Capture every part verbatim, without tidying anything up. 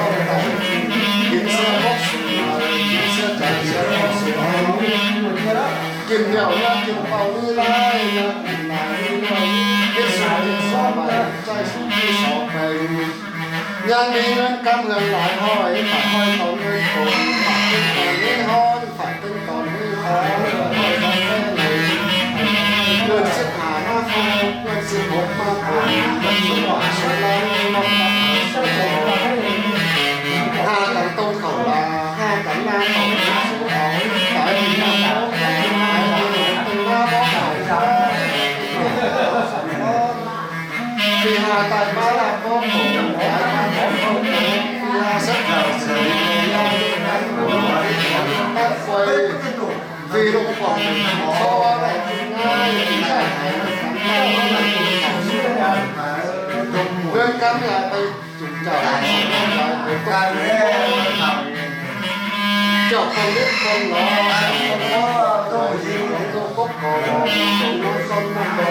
ꞌtọng tẳng, kin sia bốc sung, kin sia chaư sia bốc sung. Kin nẻo ꞌnặn kin pau ꞌmí lai, ꞌnặn kin lai ꞌmí lai, kin sung kin so pay, chaư sung kin so pay. ꞌNhắng ꞌmí ꞌngớn cắm ꞌngớn lai ꞌhọi, phải ꞌhọi tỏn ꞌngớn khổ, phải ꞌtếng tỏn ꞌmí ꞌhọn, phải ꞌtếng tỏn ꞌmí ꞌhọn, phải ꞌhọi tỏn ꞌngớn lai. ꞌNgớn síp hả ꞌmá khổ, ꞌngớn síp hốc ꞌmá khổ, ꞌngớn síp hả sổ lăng, ꞌngớn síp hả sổ lăng. Hả tẳng tông khảu la, hả tẳng ꞌna khảu la, sổ lăng, phải ꞌmí ꞌna khảu la, phải ꞌmí ꞌna khảu la. Phi ha tai ꞌmá ꞌlạ ꞌpó khổ, tai ꞌmá ꞌpó khổ, phi ha sắt thả sửa, phi ha sắt thả sửa, tắt quay, phi lông quảng bình, so ꞌva ꞌnị, phi ngái, phi ngái, phi ngái, phi ngái, phi ngái, ꞌngớn cắm lai pay, chủng chả lai, phi ngái, phi ngái, chả không biết không lo, không lo, tôi gì, tôi cốc có, tôi nói con nó có,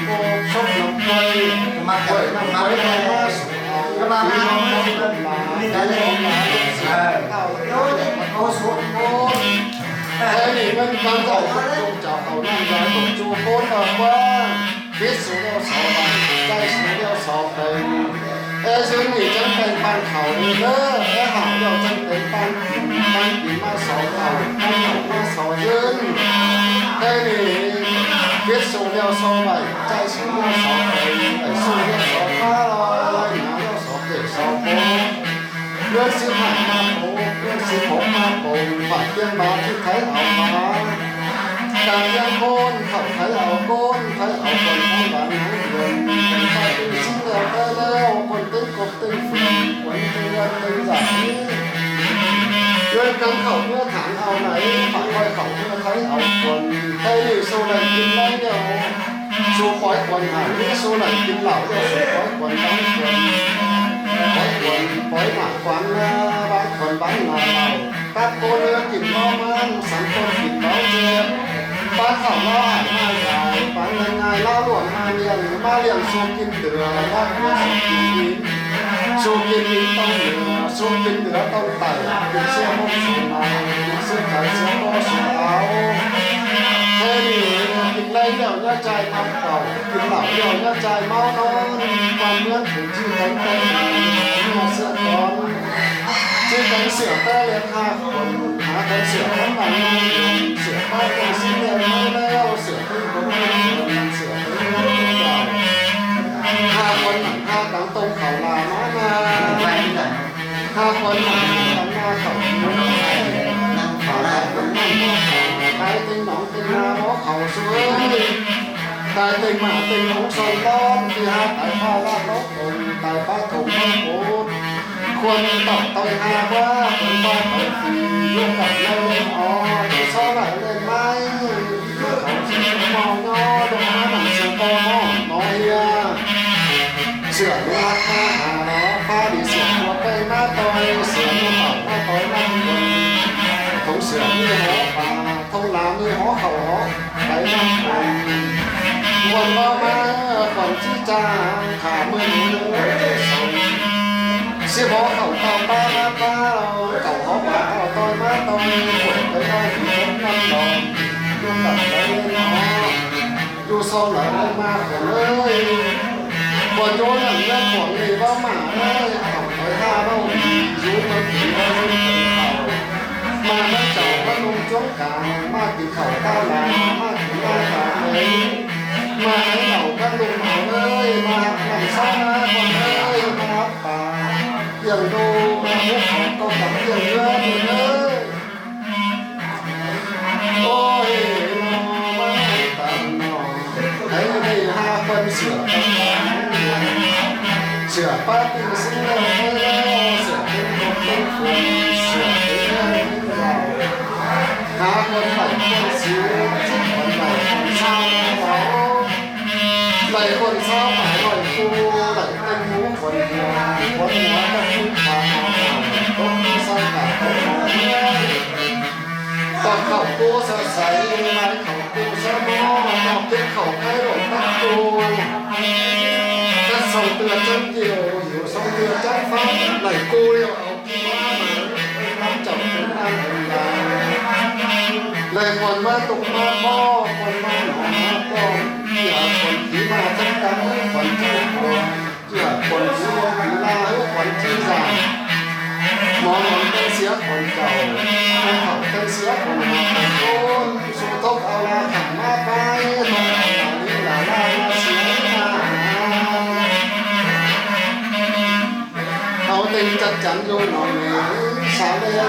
nó có sốc nó quay, mà quay nó quay nó Té ꞌnị ꞌngớn ꞌcắn dau ꞌcọ ꞌchụ chảu khảu ꞌnặn dai ꞌcọ ꞌchụ ꞌcốn ꞌnọ ꞌquá. Phít su ꞌlẹo so ꞌvạy, ꞌchái su ꞌlẹo so pên. É ꞌdớn ꞌnị chắng pên ꞌpăn khảu đi ꞌnớ, é hảư ꞌlẹo chắng pên ꞌpăn, ꞌpăn kin ꞌmá so khảu, ꞌpăn khảu ꞌmá so ꞌdớn. Té ꞌnị phít su ꞌlẹo so ꞌvạy, ꞌchái su ꞌlẹo so pên, ꞌchái su ꞌlẹo so khá lo, lai nả ꞌlẹo so kể so pên. ꞌNgớn síp hả ꞌmá pô, ꞌngớn síp hốc ꞌmá pô, ꞌpặp ꞌtiến bá ꞌchí thái au bá. Cang ꞌtiến ꞌcốn, khảu thái au ꞌcốn, thái au ꞌcốn, thái bá nắng duyên. Ꞌpặp ꞌtiến síp ꞌlẹo té ꞌlẹo, ꞌcốn ꞌtếng cốc ꞌtếng phun, ꞌcốn ꞌtếng ꞌngớn ꞌtếng dải. ꞌNgớn ꞌcắn khảu ꞌmứa tháng au nảy, ꞌpặp ꞌcoi khảu ꞌmứa thái au ꞌcốn. Té ꞌnị su đảy kin ꞌlẹo ꞌlẹo. Su pói khuôn hảư, su đảy kin lảu ꞌlẹo, su pói khuôn báng khuôn. Pói khuôn, pói mả quán ꞌná, báng khuôn báng nả lảu. Cắp ꞌcốn ꞌnớ kin ꞌmá ꞌmắn, sắn ꞌcốn kin báu chếp. Pá khảu ꞌlá hảư ꞌmá dai, pá ꞌngớn ꞌngai ꞌlá ꞌluống ꞌmá ꞌliệng, ꞌmá ꞌliệng su kin tưa, ꞌlá ꞌcốn su kin ꞌmín. Su kin ꞌmín ꞌtong nưa, su kin tưa ꞌtong tảy, kin ꞌsứa mốc su nau, kin ꞌsứa khải ꞌsứa ꞌpo su au. Té ꞌnị kin ꞌlẹo ꞌlẹo ꞌnhá ꞌchái ꞌmá khảu, kin lảu ꞌlẹo ꞌnhá ꞌchái ꞌmáu ꞌnón, ꞌquám ꞌmướng phủ ꞌchí kéng ꞌtếng ꞌnhá ꞌsứa ꞌcón. ꞌChí kéng sửa ꞌtá ꞌlẹo hák khuôn, hák kéng sửa ꞌcốn lăng, sửa ꞌpá ꞌcốn síp ꞌlẹo ꞌmá ꞌlẹo, sửa ꞌtếng ꞌcốn ꞌmá ꞌlẹo, sửa ꞌtếng ꞌcốn ꞌlẹo. Hák khuôn nẳng hák cang ꞌtông khảu lả ꞌmá ꞌnạ. Hák khuôn nẳng hák cang ꞌmá khảu. Hák khuôn nẳng hák cang ꞌtếng nóng ꞌtếng ꞌná bók khảu su ới. Đai ꞌtếng mả ꞌtếng nóng son ꞌlón, ꞌchí hák tai ꞌphạ ꞌlạ lốc ôn, tai ꞌphạ thủng ꞌphạ cốt. Khuôn tỏng ꞌtoi ha ꞌquá, khuôn ꞌquá ꞌtoi phi, ꞌluống cắp ꞌlẹo ꞌlẹo ó, ꞌtoi so lai ꞌlẹo ꞌmá. Khảu ꞌchí ꞌmá ꞌnhó, ꞌluống ꞌmá nẳng sương ꞌpo ꞌmó ꞌmó ꞌhiê. Sửa ꞌluống hák ꞌmá ha lo, ꞌphạ đi sửa ꞌquá ꞌpéng ꞌmá ꞌtoi, sửa ꞌmá khảu ꞌmá ꞌtoi ꞌmá khuôn. Thông sửa ꞌmí hó pá, thông láo ꞌmí hó khảu hó, pay ꞌmá khuôn. Khuôn ꞌmá ꞌmá, khuôn ꞌchí ꞌchạ, khả ꞌmưa ꞌnị ꞌmưa ꞌchí sông. Síp hó khảu tau ꞌpá ꞌmá ꞌpá, khảu hó pá tau ꞌtoi ꞌmá ꞌtoi, khuôn pay ꞌmá ꞌhịt ꞌmắn ꞌnặn đon, ꞌluống cắp ꞌlẹo ꞌlẹo ó. ꞌDú so lai ꞌlẹo ꞌmá khuôn ới. Khuôn dú nẳng ꞌnhá khuôn ꞌnị báu mả ới, khảu ꞌtoi ha báu đi, dú ꞌmá kin báu dú kin khảu. ꞌMá ꞌmá chảu ꞌmá ꞌlum chuống cang, ꞌmá kin khảu ꞌtá lai, ꞌmá kin ꞌmá ꞌtá lai. ꞌMá hák lảu ꞌmá ꞌlum au ới, ꞌmá hák nẳng so ꞌmá khuôn ới, ꞌmá hák pá. ꞌLẹo ꞌdú ꞌmá hút khảu ꞌcọ cắp ꞌlẹo ꞌlẹo ới. Ôi, ꞌnọ ꞌmá tăm ꞌnọ. Hák ꞌnị hák khuôn sửa ꞌpá ꞌtếng, sửa ꞌpá ꞌtếng sính ꞌlẹo ꞌlẹo, sửa ꞌpéng cốc ꞌpéng khuôn, sửa ꞌpéng ꞌngớn ꞌpéng dau. Hák khuôn đảy khuôn sính, khuôn đảy khuôn ꞌsáo ꞌlẹo. Đảy khuôn ꞌsáo pay ꞌnọi cu, đảy ꞌtếng mú khuôn ꞌmua, khuôn ꞌmua cắp ꞌmí pha, cốc ꞌmí ꞌsáo cắp cốc ꞌmua. Tỏng khảu ꞌcú sa sáy, lai khảu ꞌcú sa ꞌmó, tỏng kếp khảu ꞌkhái lảu tắc ꞌcú. Cắt song ꞌtưa chắng kiêu, hiếu song ꞌtưa chắng phák, đảy ꞌcú ꞌlẹo au ꞌcú ꞌmá, ꞌmá chảu ꞌcú ꞌmá ꞌlẹo lai. Lai khuôn ꞌmá tốc ꞌmá ꞌpó, khuôn ꞌmá nỏ ꞌmá ꞌpó, ꞌchí hák khuôn kí ꞌmá chắng cắp khuôn ꞌchí khuôn. ꞌChí hák khuôn ꞌchí ꞌmá kí ꞌmá hák khuôn ꞌchí dản. Mó món ꞌtếng sia khuôn chảu, ꞌmá khảu ꞌtếng sia khuôn hák khuôn ꞌcốn, su tốc au la khẳng ꞌmá ꞌpái, tốc au la ꞌlí la la sia ꞌmá. Au ꞌtếng chắc chắn ꞌlụk ꞌnọi ꞌnị, sa ꞌlẹo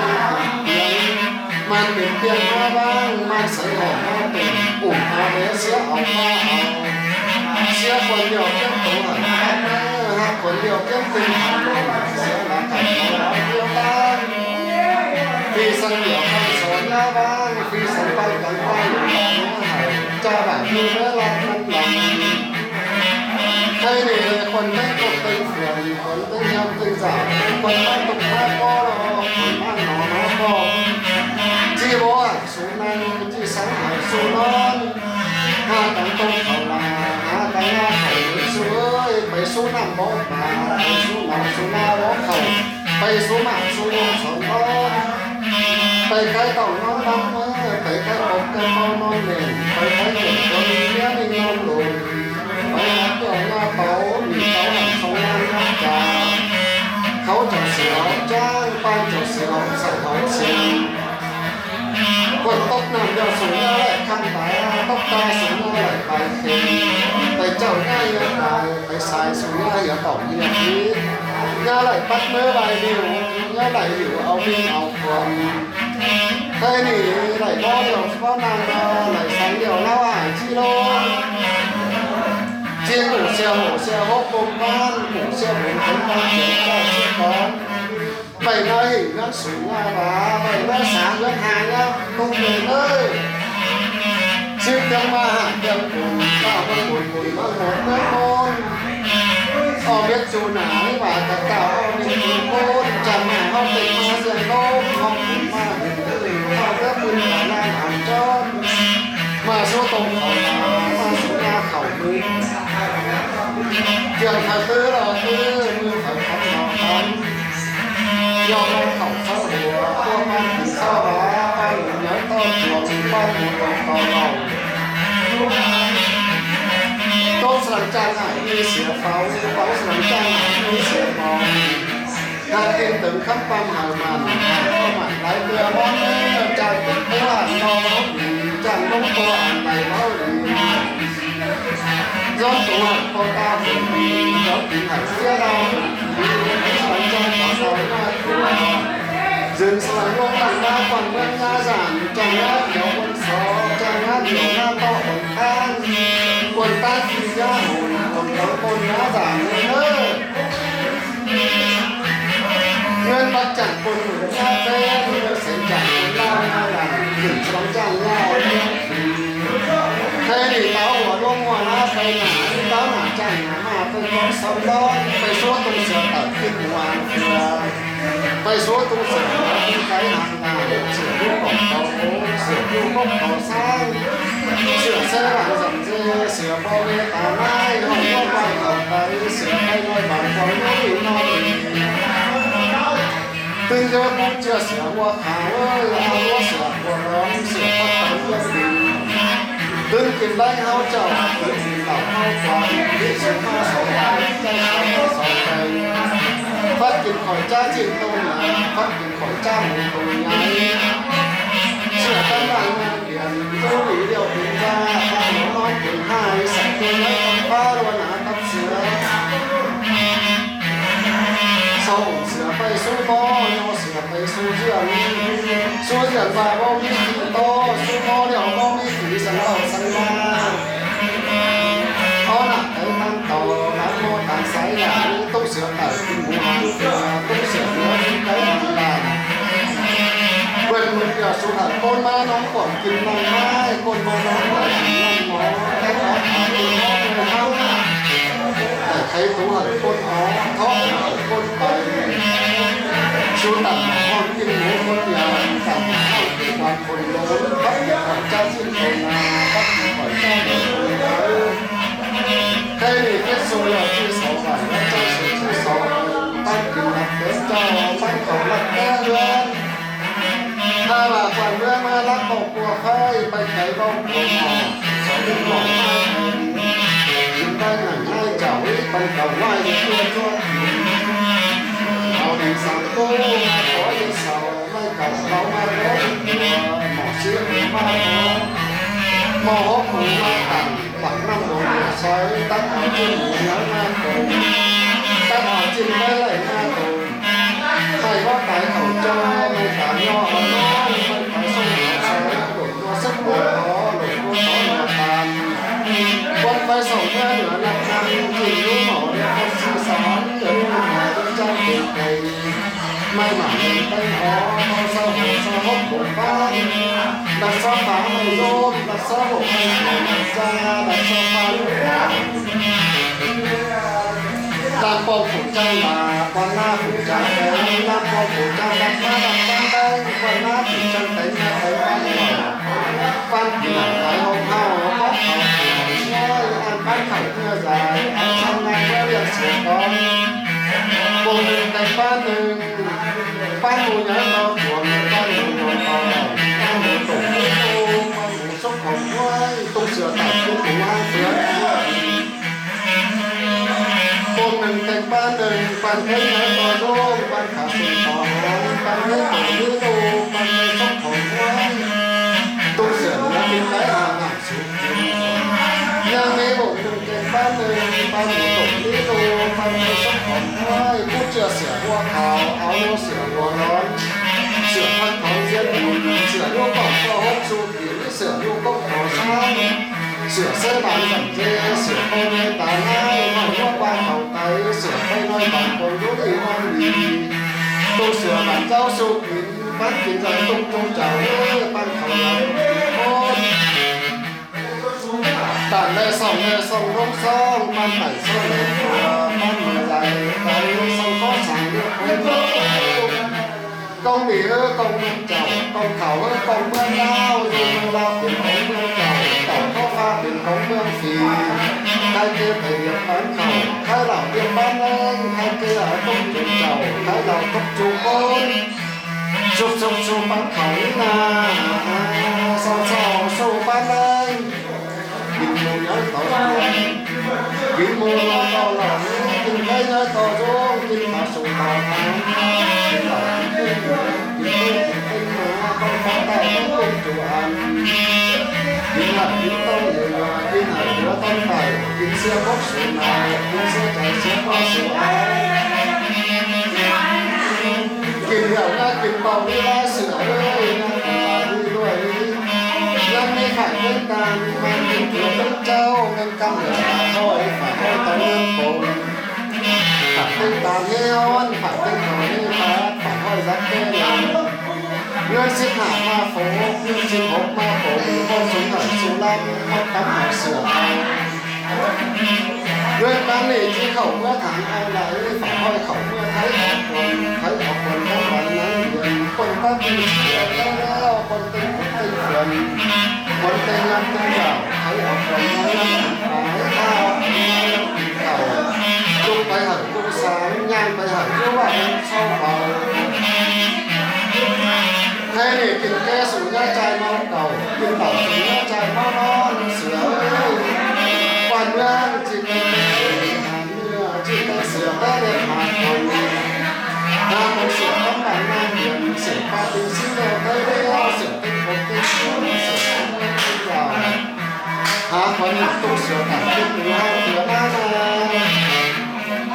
ꞌmắn pên ꞌpiêng ꞌmá ꞌváng, ꞌmắn sáy hỏm ꞌmá tủm, ủng au ꞌlé sia au ꞌmá au. Sia khuôn ꞌlẹo ꞌkiến tô hẳn ꞌmá, hák khuôn ꞌlẹo ꞌkiến ꞌtếng hẳn ꞌlụk, sia la cắp ꞌmá ꞌlẹo ꞌtáng. Phi săng ꞌlẹo ꞌphắn so ꞌmá ꞌváng, phi săng ꞌpắn cắn ꞌpắn ꞌlụk ꞌmá hảư, ꞌchạ bản ꞌmá ꞌmá lắc ꞌmắn lăng. Té ꞌnị khuôn ꞌtếng cốc ꞌtếng khuôn, khuôn ꞌtếng ꞌhiăm ꞌtếng dảo, khuôn ꞌmá tốc ꞌmá ꞌpó lo, khuôn ꞌmá nỏ ꞌmá ꞌpó. ꞌChí bók hảư su ꞌnăng, ꞌchí sắng hảư su ꞌnón. Hák cang ꞌtông khảu la, hák cang ꞌngá khảu ꞌnị su ới, pay sú nẳng bók pá, pay sú nẳng su ꞌnạ bók khảu, pay sú mả su ꞌnón sỏn ꞌnón. Pay ꞌkhái tỏng ꞌnón ꞌnón ới, Pay Thái bộc ꞌcọ ꞌpau ꞌnón ꞌlẹn, pay Thái bộc ꞌcọ ꞌmí ꞌmía ꞌnị ꞌnón lông. Pay hák ꞌcọ ꞌnhá páu, ꞌmí páu hẳn song ꞌnhá ꞌnhá ca. Khảu Chảu Siu ꞌcháng, ꞌpán Chảu Siu sai hảư ꞌsịn. Cuông tốc ꞌnặn ꞌlẹo sung ꞌnhá lai ꞌkhặn ta, tốc ta sung ꞌnhá lai pay khên. Pay chảu ꞌnhá ꞌhiạk lai, pay sai sung ꞌnhá ꞌhiạk tỏng ꞌhiạk ꞌnị. ꞌNhá lai pắt ꞌmứ lai ꞌliu, ꞌnhá lai ꞌliu au ꞌmí au khuôn. Thái ꞌnị lai bók ꞌlẹo bók ꞌnặn ꞌlẹo, lai săng ꞌlẹo ꞌlẹo ai ꞌchí ꞌlống. ꞌChiếng ꞌcụ sia hổ sia hốc ꞌpôm ꞌpán, ꞌcụ sia bun ꞌpôm ꞌpán sia ꞌchạ sia cón. Vảy ꞌnhá hỉng ꞌnhá sung ꞌnhá bá, vảy ꞌnhá sáng ꞌnhá ha ꞌnhá ꞌtống lên ới. ꞌSịn ꞌtếng ꞌmá hả ꞌtếng cun, ꞌtạ ꞌmá cun cun ꞌmá ꞌhọt ꞌmá ꞌmôn. Au mết ꞌchu nả ꞌhí ꞌva ꞌcọ ꞌtạ au mết ꞌchu ꞌmôn, chắng ꞌmá ꞌháu tếng ꞌmá ꞌsướng ꞌlống, ꞌháu cun ꞌmá hửn ꞌtứ, ꞌháu ꞌcọ ꞌmưn ꞌcọ ꞌnáng ăn ꞌchón. ꞌMá sú tông khảu ꞌmá, ꞌmá sú ꞌmá khảu ꞌmưn. Kiêng thoi ꞌtứ lo ꞌtứ, ꞌmưn thoi khắm lo khắm. ꞌDiu ꞌmá khảu sáư hua, ꞌpưa ꞌpán kin sáư bá, ꞌpán ꞌmú nháư ꞌtọ chuông, ꞌpán ꞌmú ꞌtọ ꞌtọ lảu. ꞌTố săng ꞌchang ải ꞌmí sia pháo, pháo săng ꞌchang ải ꞌmí sia mong. Hák kin tớng khắm ꞌpăm hảư mẳn, hảư ꞌtọ mẳn lai ꞌtưa ꞌmón, ꞌchang kin ꞌtứ ăn ꞌtọ báu đi, ꞌchang ꞌlống ꞌtọ ăn lai báu đi. ꞌDọn tố hảư ꞌpo ꞌta phôn đi, ꞌdọn kin hảư sia ꞌlao phôn đi, ꞌsướng ꞌchang ꞌtọ sau ꞌnhá ꞌtố. ꞌDọn ꞌsướng ꞌlống ꞌtáng ꞌmá quan ꞌmướng ꞌnhá dản, ꞌchang ꞌnhá thiêu ꞌmuôn so, ꞌchang ꞌnhá thiêu ꞌnhá ꞌtọ ꞌmuôn ꞌtáng, ꞌmuôn ꞌtáng kin ꞌnhá hôn, ꞌmuôn ꞌtáng ꞌmuôn ꞌnhá dản ꞌnớ. ꞌNgớn bắc chắng ꞌpôn ꞌmướng ꞌnhá ꞌtến, ꞌngớn sên chắng ꞌpôn ꞌlao ꞌnhá dản, ꞌdọn ꞌsướng ꞌchang ꞌnhá ꞌlống. Thái ꞌnị táo hua ꞌluống ꞌmá ꞌnhá pay nả, táo nả chắng nả ꞌmá pay cón song ꞌlón, pay sú ꞌtông sửa tảu kin hua ꞌtưa. Pay sú ꞌtông sửa hua kin cái hăng nả, sửa ꞌlú cỏng cáu ꞌcố, sửa ꞌlú cốc cáu ꞌsáng, sửa ꞌsớ bản dặm dê, sửa ꞌpo ꞌmế ta ꞌmái, ꞌhọi ꞌlúa ꞌpay khảu pay, sửa pay ꞌnọi bản quảng ꞌlúa ꞌnị ꞌnọi. ꞌTứng ꞌdứa ꞌpứng ꞌchưa sửa ꞌhua khả ới, ꞌhua sửa ꞌhua lóng, sửa ꞌpọ tón ꞌlúa ꞌnị. ꞌTứng kin ꞌláng ꞌháu chảu, ꞌtứng kin lảu ꞌháu quảng, ꞌlịt sung ꞌmá song đảy, ꞌchái song ꞌmá song đảy. Pắt kin khỏi ꞌchá ꞌchịn ꞌtông nả, pắt kin khỏi ꞌchá mù ꞌtông nháy. Sửa tăm lăng nang kiên, ꞌtố đi ꞌlẹo kin ꞌchá, pắt nón kin ꞌhại, sảy ꞌtố nháy ꞌtông ꞌphá ꞌlua nả tắp sửa. Sau ủng sửa pay sú ꞌtó, ꞌnhó sửa pay sú ꞌdiện. Sú ꞌdiện ꞌva báu ꞌmí ꞌchư ꞌtó, sú ꞌtó ꞌlẹo báu ꞌmí ꞌchư săng ꞌlẹo săng ꞌmá. Ók nả cái ꞌtáng tỏ, nả ꞌmá ꞌtáng sáy nả, ꞌtố sửa tải kin mú hăng sửa, ꞌtố sửa nứa kin cái hăng đản. Bươn ꞌmự ꞌlẹo sú hảư ꞌcốn ꞌmá ꞌnóng quảng kin ꞌnọng ꞌmá, ꞌcốn ꞌmá ꞌnóng quảng kin ꞌnọng ꞌmó, ꞌtếng ók hảư kin ꞌnọng ꞌmá ꞌháu. Đảy khay tú hảư ꞌcốn ók, thó hảư ꞌcốn pay. Sú tẳng hỏng kin mú ꞌcốn yao, tẳng hỏng kin quan phôn lố, bắt khỏi ꞌchá ꞌchịn phôn na, bắt khỏi ꞌchá ꞌchịn phôn na. Thái ꞌnị kết sô ꞌlẹo ꞌchư sáu bản, ꞌchư sáu bản, ꞌpán kin ꞌnặp tớng ꞌchạu, ꞌpán khảu ꞌnặp tớng ꞌlớn. ꞌTá ꞌva quan ꞌmướng ꞌmá lắc báu ꞌpưa ꞌphái, pay khay báu ꞌpưa mỏ, sáu kin mỏ ꞌmá khay. Kin ꞌpá nẳng ꞌmá chảu, ꞌpán khảu ꞌmá ꞌchưa ꞌchua kin. Au đi săng ꞌtố, ꞌmá khói đi sau, ꞌmá khảu báu ꞌmá báu ꞌpưa, mỏ síp ꞌmá báu. Mỏ hốc mú ꞌmá tẳng, tẳng ꞌnặm đô ꞌmá sáy, tắt au ꞌchịn mú nháư ꞌmá tô. Tắt au ꞌchịn ꞌmá đảy ꞌmá tô. Pay báu pay khảu ꞌchọ, ꞌmá ta ꞌnhó au ꞌnọi, ꞌmá pay sông au sáy, lủng ꞌtố sứk ꞌtố tó, lủng ꞌtố tó ꞌnhó tan. Quan pay sông ꞌmá ꞌnhó ꞌnặp ꞌnặm, ꞌchịn ꞌlú mỏ đé ꞌcốn sí sán, đé ꞌlú mỏ ꞌcốn chắng kin khay. ꞌMá mả lên ꞌtếng ók, ꞌtố sáư hua sáư hốc bốc ꞌpán. Đảy sáư phá ꞌmá ꞌdôm, đảy sáư hốc ꞌmá ꞌdôm, đảy sáư, đảy sáư phá ꞌlụk ꞌmá. Đang pom phủ chắng là, quan ꞌná phủ chắng téng, đang pom phủ chắng đảy ꞌmá, đảy ꞌmá téng, quan ꞌná phủ chắng téng, ꞌmá téng ꞌmá ꞌnọ. Pán kin nẳng thái hông ꞌháu, pán khảu kin nẳng ꞌsúa, ăn pán khảu ꞌmưa dai, ăn song ꞌnăng ꞌmưa ꞌliệng sửa con. Pôm ꞌnưng téng pán ꞌnưng, pán ꞌmú nháư ꞌtó chuông, pán ꞌmú nháư ꞌtó lỏng, pán ꞌmú tủng ꞌTếng ꞌnái ꞌto ꞌlống ꞌpăn khả sung tỏ hán, ꞌpăn ꞌnái ꞌtố ꞌmí ꞌlô, ꞌpăn ꞌnái sốc khong ꞌmướng. ꞌTụ sửa ꞌnớ kin ꞌtái hang hẳn sụt kin. ꞌNhang ꞌmí bổng tung ken ꞌpán ꞌnưng, ꞌpăn ꞌmí ꞌtố ꞌmí ꞌlô, ꞌpăn ꞌnái sốc khong ꞌmướng. ꞌCú ꞌchưa sửa hua khảu, au ꞌlô sửa hua lón. Sửa ꞌphắn khong ꞌdiến kin, sửa ꞌlô cỏng ꞌto hốc su kin, sửa ꞌlô cỏng ꞌto ꞌsáng. Sửa ꞌsớ ban dẳng ꞌdệt, sửa ꞌpay ꞌnọi ta ꞌnái, ꞌmắn ꞌmứa ꞌpá khảu tay, sửa ꞌpay ꞌnọi ban cuông dú đi ꞌmắn đi. ꞌTụ sửa ban chảu su kin, ꞌpắn kin dăng ꞌtụ ꞌchung chảu, ꞌpắn khảu lăng kin ꞌmón. Tản ꞌlẹ sỏng ꞌlẹ sỏng ꞌlống sỏng, ꞌpắn tảy sỏng ꞌlẹ ꞌchua, ꞌpắn mưa lai lai, sỏng khó sàng điêu khối ꞌmướng. ꞌCong đi ꞌhứ ꞌcong ꞌmướng chảu, ꞌcong khảu ꞌhứ ꞌcong ꞌmướng ꞌlao, ꞌdệt ꞌmướng ꞌlao piến ꞌcong ꞌmướng chảu, tảu khó ꞌphạ piến ꞌcong ꞌmướng phi. Khai ꞌchưa pay điệp ꞌpán khảu, khai lảo điệp ꞌpán ꞌlẹng, khai ꞌchưa ꞌtốc chuôn chảu, khai lảo tốc chu ꞌcốn. Sụp sụp su ꞌpắn khảu ꞌnị ꞌna, sau sau su ꞌpắn ꞌlẹng. Kin ꞌmú ꞌnhói ꞌto ꞌlống, kin ꞌmú ꞌnhói ꞌto ꞌlống, kin ꞌkhái ꞌnhói ꞌto ꞌlống, kin khả sung ꞌto ꞌhán. Kin lỏ kin ꞌtếng, kin ꞌtếng, kin ꞌtếng ꞌmá, ꞌcóng ꞌphắn ꞌtạu ꞌtếng ꞌcốn chu ăn. Kin hảư kin ꞌtóng lửa, kin hảư lửa ꞌtóng tảy, kin sia bốc su nải, kin sia chảy sia bốc su ải. Kin hảư ꞌna kin bau đi ꞌlái sửa ơi, ꞌna kin bau đi ꞌlới đi. ꞌNhắng ꞌmí phải ꞌtếng ꞌtan, ꞌmắn kin ꞌchua ꞌtếng ꞌchạu, ꞌmen ꞌcắm lửa ꞌphạ ꞌhọi, ꞌphạ ꞌhọi ꞌto ꞌngớn pông. Phải ꞌtếng ꞌtan ꞌhế ꞌhón, phải ꞌtếng ꞌto ꞌhế ꞌphạ, ꞌphạ ꞌhọi dắt ꞌtếng lăng. ꞌNgớn síp hả ꞌmá phốp, ꞌngớn síp hốc ꞌmá pông, ꞌcọ sung hảư su ꞌlắm, ꞌcọ tắm hảư sửa. ꞌNgớn ꞌtáng ꞌnị ꞌchí khảu ꞌmứa tháng ăn lai, ꞌphạ ꞌhọi khảu ꞌmứa Thái ók khuôn, Thái ók khuôn ꞌtáng bản ꞌnáng điên, khuôn ꞌtáng ꞌnị ꞌchí điên ꞌlẹo, khuôn ꞌtếng khuôn ꞌtếng khuôn. Khuôn ꞌtếng ꞌngớn ꞌtếng dảo, Thái ók khuôn ꞌnáng ꞌngớn ꞌtếng phái, ꞌphạ ók khuôn ꞌnáng ꞌngớn ꞌtếng khảu. ꞌLụk pay hảư ꞌlụk sáng, ꞌnhang pay hảư ꞌlụk ꞌvạ ꞌnhắng sau báu. Thái ꞌnị kin ké su ꞌnhá chai ꞌmáu cảu, kin tảu su ꞌnhá chai ꞌmáu ꞌnón, sửa ơi. Quan ꞌmướng ꞌchí ké ꞌtếng sửa, ꞌchí ké sửa ꞌtếng ꞌlẹng hả khuôn. Hả khuôn sửa ꞌtáng bản ꞌnáng điên, sửa ꞌphạ ꞌtếng sính ꞌlẹo ꞌtếng ꞌlẹo, sửa ꞌtếng hốc ꞌtếng sửa, sửa ꞌtếng ꞌlẹng ꞌtếng dảo. Hả khuôn nẳng ꞌtụ sửa tản kin ꞌmứ hả sửa ꞌmá ꞌna.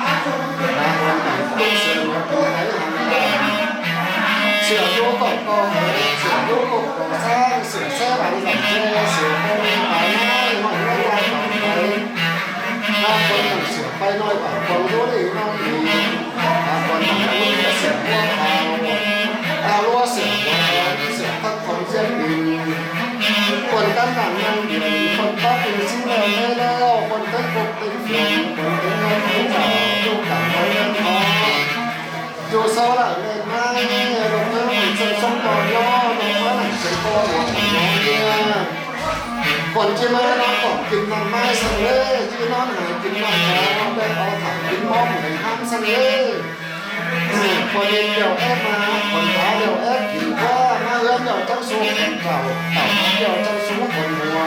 Hả khuôn nẳng ꞌtụ sửa ꞌmứa kin ꞌtếng hả ꞌna. Sửa ꞌlô cỏng ꞌto hới, sửa ꞌlô cỏng ꞌto ꞌsáng, sửa ꞌsớ ban dẳng ꞌdệt, sửa ꞌpay ꞌnọi ta ꞌnái, ꞌmắn ꞌmứa ꞌlao cỏng ꞌtếng. Hả khuôn nẳng sửa ꞌpay ꞌnọi bản cuông dú đi ꞌnón đi. Hả khuôn nẳng ꞌlụk sửa ꞌlúa khảu. Hả ꞌlúa sửa ꞌlúa khảu, sửa ꞌphắn khong ꞌdiến kin. Khuôn ꞌcắn bản ꞌnáng điên, khuôn tắp kin sính ꞌlẹo ꞌtếng ꞌlẹo, khuôn ꞌtếng cốc ꞌtếng phiên, khuôn ꞌtếng ꞌngớn ꞌtếng dảo, ꞌlụk cảu ꞌtếng ꞌngớn ꞌtếng ꞌhó. ꞌChu sau lả ꞌmen ꞌmá, ꞌlụk ꞌngáu ꞌmắn ꞌsướng sống ꞌto ꞌnhó, ꞌlụk ꞌmá nẳng ꞌsướng ꞌto ꞌnhó ꞌnhó ꞌnhá. Khuôn ꞌchí ꞌmá ꞌnón cỏng kin ꞌnặm ꞌmá săng ꞌlế, ꞌchí ꞌnón hả kin ꞌnặm ꞌto, ꞌlẹo au thả kin ꞌmó mươn ꞌhăm săng ꞌlế. Khuôn ꞌnhính ꞌlẹo ép ꞌmá, khuôn pá ꞌlẹo ép kin ꞌquá, ꞌmá ꞌhướn ꞌlẹo chắng su khuôn chảu, tảu ꞌmá ꞌlẹo chắng su khuôn hua.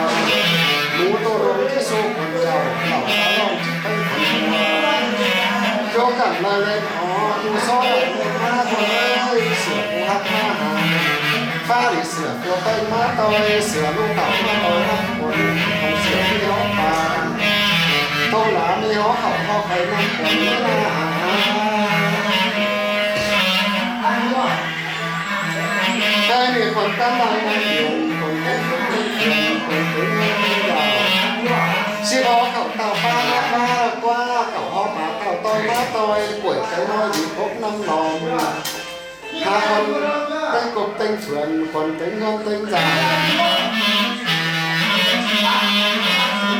ꞌMú tô đông ꞌchí su khuôn chảu, tảu sáo lỏng ꞌchí ꞌpéng khuôn hua. ꞌChua cẳng lai ꞌlẹng ó, ꞌchu só lai ꞌmen ꞌmá khuôn ơi, sửa ꞌcú hắc ꞌmá hả. ꞌPhạ đi sửa ꞌcua ꞌpéng ꞌmá ꞌtoi, sửa ꞌlụk tảu ꞌmá ꞌtoi ꞌnặm khuôn, khong sửa ꞌmí hó pang. Thông lá ꞌmí hó khảu hó khay ꞌnặm khuôn ꞌmá ꞌna hả. Thái ꞌnị khuôn ꞌcắn lai ꞌnặm điên, khuôn ꞌtếng khuôn ꞌtếng khuôn, khuôn ꞌtếng ꞌngớn ꞌtếng dảo. ꞌShí hó khảu tảu ꞌpá ꞌmá ꞌquá, khảu hó pá tảu ꞌtoi ꞌmá ꞌtoi, quổi cái ꞌnọi đi cốc ꞌnặm lom. Hả khuôn ꞌtếng cốc ꞌtếng phiên, khuôn ꞌtếng ꞌngớn ꞌtếng dảo.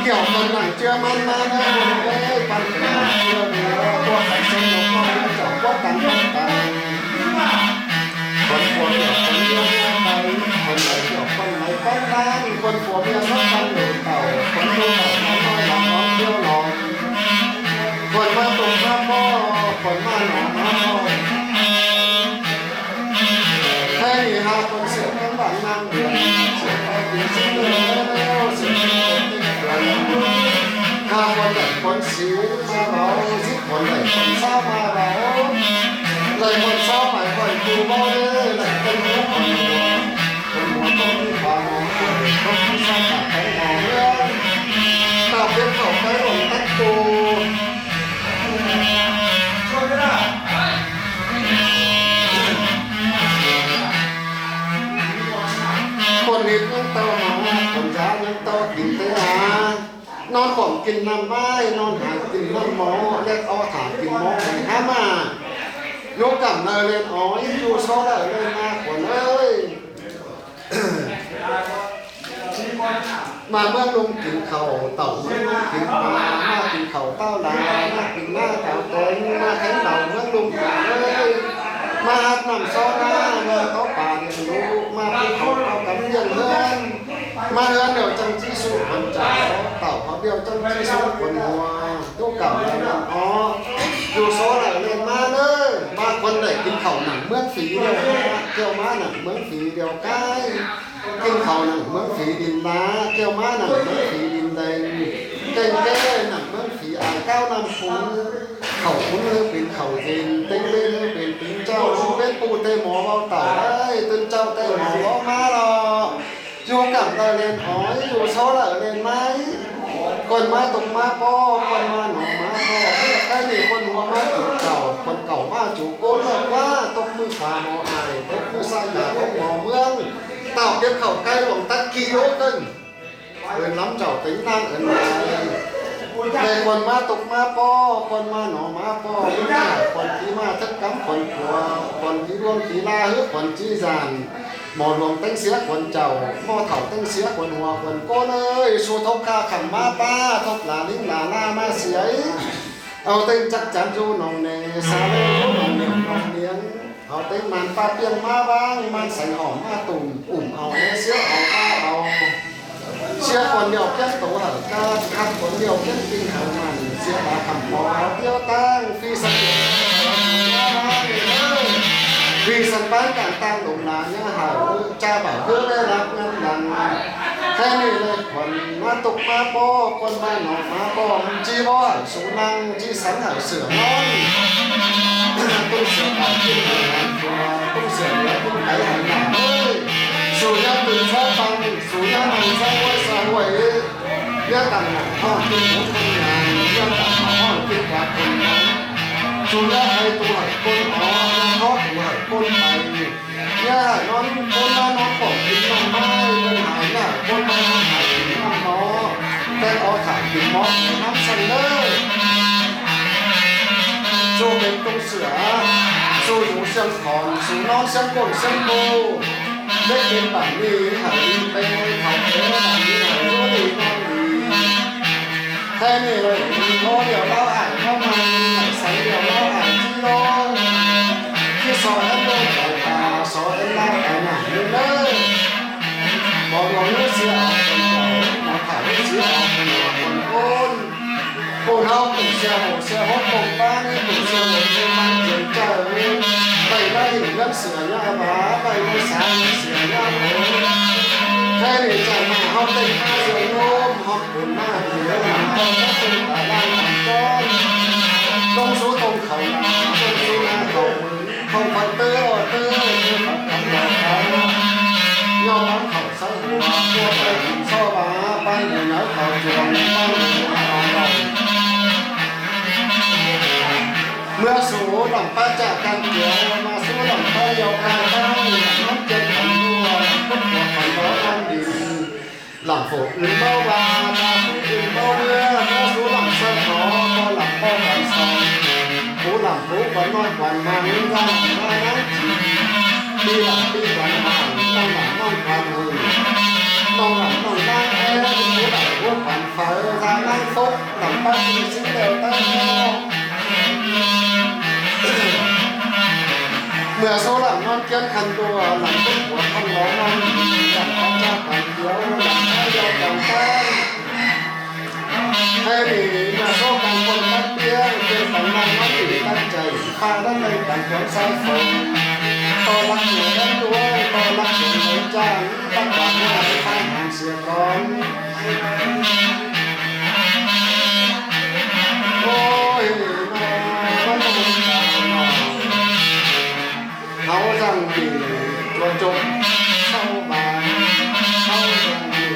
Kiẻo khuôn nẳng ꞌchưa ꞌmắn ꞌmá ꞌnớ khuôn ơi, ꞌpăn khuôn nẳng ꞌchưa đi, ꞌpua khảu sông lốc ꞌmắn chảu ꞌquá tăn ꞌquá tăn. Khuôn phua kiẻo khuôn ꞌmía ꞌmía ꞌtoi, khuôn đảy kiẻo khuôn đảy ꞌpắn ꞌmắn, khuôn phua ꞌmía ꞌmá ꞌpăn đổ tảu, khuôn đổ tảu ꞌmắn ꞌnọi lăng ón ꞌhiếu lon. Khuôn ꞌmá tôm ꞌmá ꞌpo, khuôn ꞌmá nỏ ꞌmá ꞌpo. Thái ꞌnị hả khuôn sửa ꞌcắn bản ꞌnáng điên, sửa ꞌpá kin sính ꞌlẹo, sửa ꞌpá kin sính ꞌlẹo. Hả khuôn đảy khuôn sính ꞌmá báu, sính Khuôn đảy khuôn sáo ꞌmá ꞌva, đảy khuôn sáo ꞌmá khỏi ꞌcu báu ꞌlế, đảy ꞌtếng hú khuôn hua. Khuôn hua ꞌtố ꞌmí khóa ꞌmá khỏi, ꞌtố ꞌmí sáo cả ꞌtếng hua ꞌmướng. Táo kiếp khảu cái ꞌlống tắt ꞌcu. Khuôn ꞌhịt ꞌnhắng ꞌtau máư, khuôn dá ꞌnhắng ꞌtau kin té a. ꞌNón khỏm kin ꞌnặm ꞌmái, ꞌnón hang kin ꞌnặm mó, ꞌlẹt ók thả kin mó đảy hák ꞌmá. Dú cắm đaư ꞌlen ói, dú só đaư ꞌlen ꞌmá khuôn ới. ꞌMá ꞌmướng ꞌlum kin khảu, tảu ꞌmướng ꞌlum kin khảu, ꞌmá kin khảu ꞌtáo lai, ꞌmá kin ꞌmá cáo tốn, ꞌmá khén đaư ꞌmướng ꞌlum kin ới. ꞌMá hák ꞌnặm só ꞌná, ꞌmá tó pa điên lú, ꞌmá pú khảu ꞌtó cắm điên ꞌhướn. ꞌMá ꞌhướn điêu chắng ꞌchí sú khuôn chảu, tảu khảu điêu chắng ꞌchí sú khuôn hua, dú cắm đaư ꞌlen ók. Dú só đaư ꞌlen ꞌmá ꞌnớ, ꞌmá khuôn đảy kin khảu nẳng ꞌmướng phi điêu ꞌmá, ꞌkiêu ꞌmá nẳng ꞌmướng phi điêu cái. Kin khảu nẳng ꞌmướng phi đin ꞌmá, ꞌkiêu ꞌmá nẳng ꞌmướng phi đin đen. Kéng ké nẳng ꞌmướng phi ai cáo ꞌnặm khún. Khảu khún ꞌhứ pên khảu dên, ꞌtếng ꞌlế ꞌhứ pên pính ꞌchạu, pên ꞌpụ té mó báu tảu ới, ꞌtưn ꞌchạu té mó báu ꞌmá lo. Dú cắm đaư ꞌlen ói, dú só đaư ꞌlen ꞌmá. Khuôn ꞌmá ꞌtộc ꞌmá ꞌpo, khuôn ꞌmá nỏ ꞌmá ꞌpo. Cái ꞌnị khuôn hua ꞌmá chủ cảu, khuôn cảu ꞌmá chủ ꞌcốn ꞌlọ ꞌquá, ꞌtộc ꞌmự khóa mó ai, ꞌtộc ꞌmự sáo cả ꞌtộc mó ꞌmướng. Táo kiếp khảu cái ꞌlống tắt kin ꞌlống ꞌtếng. Ơn lắm chảu ꞌtếng ꞌnáng ơn lai. Đảy khuôn ꞌmá ꞌtộc ꞌmá ꞌpo, khuôn ꞌmá nỏ ꞌmá ꞌpo, ꞌmá khuôn ꞌchí ꞌmá thớc cắm khuôn cua, khuôn ꞌchí ꞌluống ꞌchí ꞌla ꞌhứ khuôn ꞌchí dản. Mỏ ꞌluống ꞌtếng sia khuôn chảu, mỏ thảu ꞌtếng sia khuôn hua khuôn ꞌcốn ới, sú thốc ꞌkhạ khăm ꞌmá ꞌpá, thốc lả ꞌlính lả ꞌná ꞌmá sia. Au ꞌtếng chắc chắn dú nong nê, sa ꞌlế dú nong niêng nong niêng. Au ꞌtếng ꞌmán ꞌpá ꞌpiêng ꞌmá ꞌváng, ꞌmán seng hỏm ꞌmá tủm, ủm au ꞌlế sia au ꞌpá au. Sia khuôn điêu ꞌpiến tô hảư cát, khắt khuôn điêu ꞌpiến kin hảư mẳn, sia ta khăm pó au ꞌtiếu ꞌtáng, phi săn ꞌtiếu ꞌtáng, phi săn ꞌpán cang ꞌtáng lủng lả ꞌnhá hảư, ꞌchạ bảo ꞌhứa ꞌlế lắc ngăn lăng. Khéng ꞌnị ꞌlế khuôn ꞌmá ꞌtộc ꞌmá ꞌpo, khuôn ꞌmá nỏ ꞌmá ꞌpo, ꞌchí báu hảư sú ꞌnăng, ꞌchí sắng hảư sửa ꞌnón. ꞌTông sửa bản kin hảư hẳn phua, ꞌtông sửa lứa ꞌpứng cáy hảư nả ới. Sú ꞌnhá ꞌtưn sáo păng, sú ꞌnhá ꞌnăng sáo ꞌhuối sáo ꞌhuối. ꞌNhá tẳng nẳng ꞌhọn kin hú ꞌcốn nhang, ꞌnhá tẳng nẳng ꞌhọn kin quák ꞌcốn nhang. Sú ꞌnhá khay tu hảư ꞌcốn ók, ꞌnhá thó tu hảư ꞌcốn pay. ꞌNhá hảư ꞌnón ꞌcốn ꞌmá ꞌnón pỏng kin ꞌnặm ꞌmá, ꞌnhá hảư ꞌcốn ꞌmá ꞌnón hảư kin ꞌnặm mó. Té ók thả kin mó ꞌnặm săn ꞌlới. Sú pên ꞌtông sửa, sú dú siêng khỏn, sú ꞌnón siêng ꞌcốn siêng ꞌpộ. Đếc pên bản ꞌnị hảư đi pên, khảu pên bản ꞌnị hảư dú đi ꞌnón đi. Khéng ꞌnị ꞌlới, ꞌmá điêu ꞌláo ải ꞌmá ꞌmắn, săng điêu ꞌláo ải ꞌchí ꞌlống. ꞌChí so ꞌhến ꞌlống cải tà, so ꞌhến ꞌláo cải nả ꞌnưng ꞌnớ. Mỏ ꞌluống ꞌhứ sia au khuôn chảu, mỏ thảu ꞌhứ sia au khuôn hua khuôn ꞌcốn. Cô ꞌnáo ꞌcốn sia hổ sia hốt ꞌcốn ꞌpá ꞌnị, ꞌcốn sia hổ sia ꞌmắn chiên chaư ꞌnị. Vảy ꞌmá hỉn ꞌngớn sửa ꞌnhá bá, vảy ꞌmá sáng sửa ꞌnhá bố. Khéng ꞌnị chả mả ꞌháu ꞌtếng ꞌmá dươn ꞌlốm, ꞌhọt ꞌcốn ꞌmá dươn ꞌlốm, ꞌtếng ꞌtếng tả ꞌláng tả ꞌtón. ꞌLống sú tông khảu, ꞌlống sú ꞌná khảu mưn, không phải tứ ơ tứ, tứ phải cắm đầu khảu. Nho ꞌmắn khảu sáư hua, ꞌpúa ꞌtếng so bá, ꞌpắn hua nháư khảu chuông, ꞌpắn hua nháư khảu lòng. ꞌMưa sú lỏng ꞌpá chả căn kiếu, ꞌmá sú lỏng ꞌpá yau căn ꞌtáng, lỏng ꞌnón kiên khăn ꞌlua, lỏng cút khua khăn bó ꞌnón đin. Lỏng phủ ưn báu ba, ta phủ ưn báu ꞌmưa, ꞌmưa sú lỏng sơ khó, ꞌpo lỏng ꞌpo căn song. Phủ lỏng phủ căn ꞌnọi căn ma ꞌngớn ꞌdáng ꞌnáng ꞌnáng chỉ. Đi lỏng đi căn ma, ꞌnọng lỏng ꞌnọng căn hưng. ꞌNọng lỏng ꞌnọng ꞌnáng é, phủ lỏng phủ căn phaư, ta ꞌnáng phốc, lỏng ꞌpá ꞌchư sính leo ꞌtáng ꞌnọ. ꞌMưa sú lỏng ꞌnón kiến khăn ꞌlua, lỏng cút khua khăn bó ꞌnón đin, lỏng ꞌpá chả căn kiếu, lỏng ꞌpá yau căn ꞌtáng. Khéng ꞌnị ꞌmưa sú căn ꞌcốn tắt ꞌtiếng, kiên căn ꞌnọng ꞌnón đin tắt chaư, ꞌpá đắc lêng căn cuốn sai phông. ꞌTo lắc chuông ꞌtáng ꞌluống, ꞌto lắc chuông lêng chang, tắc quán ꞌmưa ꞌpá hang sia con. Ôi, Sau ꞌva, sau ꞌdọn nỉ,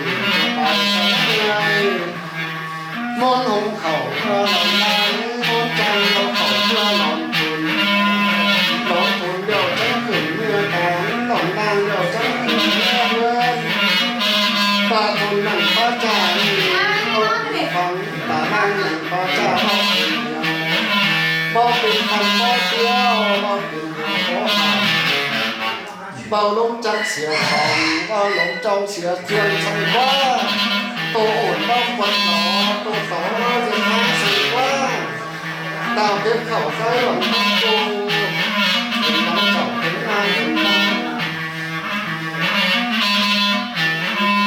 ꞌva sau ꞌmơi. ꞌMôn hông khảu ꞌmưa lỏn ꞌnáng, ꞌmôn ꞌchăng ꞌlẹo khảu ꞌmưa lỏn thun. Lỏn thun ꞌlẹo ꞌchắng khửn ꞌmưa táng, lỏn ꞌnáng ꞌlẹo ꞌchắng khửn ꞌmưa ꞌhướn. ꞌVa thun nẳng pá chả nỉ, ꞌvạu pên ꞌphắng, ta ꞌnáng nẳng pá chả ꞌvạu pên ꞌhiếu. ꞌVạu pên ꞌphắng bók ꞌhiếu, ꞌvạu pên ꞌhiếu bók ꞌphắng. ꞌVạu ꞌlống chắc sia chong, ꞌvạu ꞌlống chong sia ꞌchương săng ꞌquá. ꞌTô ổn ꞌvạu quắt nó, ꞌtô tó ꞌvạu ꞌdệt ꞌháng săng ꞌquá. ꞌTạu pếp khảu ꞌkhái lỏng ꞌtô, pên ꞌmắn chảu pên ꞌnáng pên ꞌnáng.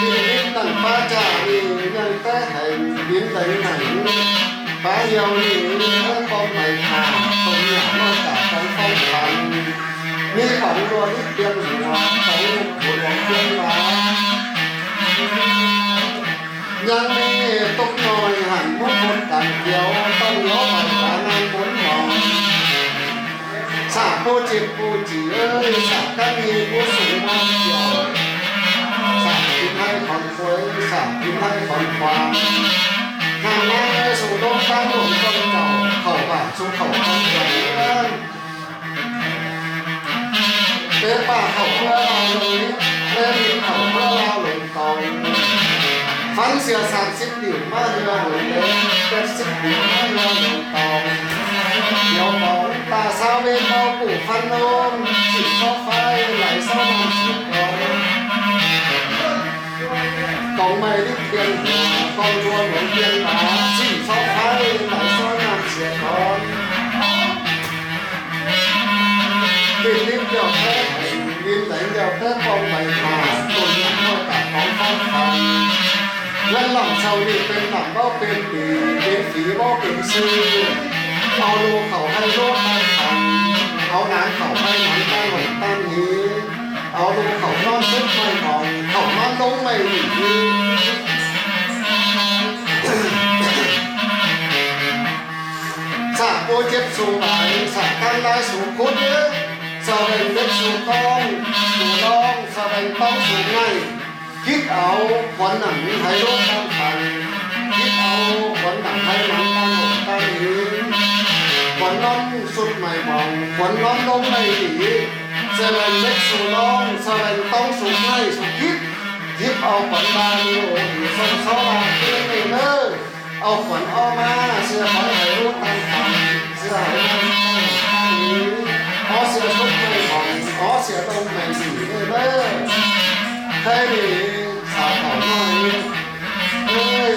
ꞌVịn ꞌnít nẳng pá chả nỉ, ꞌnhắng té hảư, ꞌvịn đảy nẳng. Pá ꞌhiếu nỉ, ꞌnhắng té ꞌpọm pay thả, tông nhả ꞌnọi tả tông ꞌphắng phan. ꞌMí póng ꞌlua lít piêng hua, tông ꞌlụk hua luông piêng ꞌva. ꞌNhắng ꞌmí tốc ꞌnọi hẳn ꞌmút ꞌmôn cang kiêu, ꞌtong ꞌnhó pay pá ꞌnán ꞌmôn mong. Sả ꞌpú chếp ꞌpú chỉ ới, sả cắp ꞌnị ꞌpú sung ꞌmón kiêu. Sả kin ꞌhại khỏn khuối, sả kin ꞌhại khỏn khuang. Hăng ꞌnáng ꞌsúm ꞌlống ꞌtáng ꞌluống ꞌcốn chảu, khảu bản ꞌsúm khảu ꞌcốn chảu. Pé pả khảu ꞌmưa lao lông, pé ꞌmí khảu ꞌmưa lao lông tong. Phắn sia sam síp điu ꞌmá ꞌhưa lông đé, pét síp điu ꞌmá ꞌhưa lông tong. Điêu tong ta ꞌsáo ꞌvến ꞌmá ꞌcụ phắn ꞌnôm, chỉ só phái, lai só ꞌnặm síp tong. Tong ꞌmạy đít piêng hua, ꞌcóng ꞌlua luông piêng bá, chỉ só phái, lai só ꞌnặm sia tong. ꞌVịn đít ꞌlẹo ꞌtếng, ꞌvịn đảy ꞌlẹo ꞌtếng ꞌpọm pay thả, tông nhả ꞌnọi tả tông ꞌphắng phan. ꞌNgớn lỏng sau ꞌnị pên lỏng ꞌvạu pên pí, pên pí ꞌvạu pên sư. Au ꞌlụk khảu ꞌhạy ꞌlụk ꞌtan khăn, au ꞌnán khảu ꞌhạy ꞌnán ꞌtan hổn ꞌtan hí. Au ꞌlụk khảu ꞌnón sứp ꞌmạy mong, khảu ꞌnón ꞌlống ꞌmạy nỉ. Sả ꞌpú chếp su bái, sả ꞌcắn lai su khút ꞌnớ. Sa veng bếp su ꞌtóng, su ꞌlóng, sa veng ꞌtóng su ꞌngáy. Kít au, khuôn nẳng ꞌháy ꞌlụk ꞌtan khăn. Kít au, khuôn nẳng ꞌháy ꞌnán ꞌtan hổn ꞌtan hí. Khuôn ꞌnón sụt ꞌmạy mong, khuôn ꞌnón ꞌlống ꞌmạy nỉ. Sa veng bếp su ꞌlóng, sa veng ꞌtóng su ꞌngáy, su kít. Díp au khuôn ꞌva đi ổ đi sông só ꞌva ꞌtứ ꞌnị ꞌnớ. Au khuôn ók ꞌmá, sia khói hảư ꞌlụk ꞌtan khăn, sia hảư ꞌlụk ꞌtan khăn đi. Ók sia sút ꞌmạy bỏng, ók sia ꞌlống ꞌmạy dỉ ꞌnị ꞌnớ. Khay đi, sa khảu ꞌnọi. Ơi,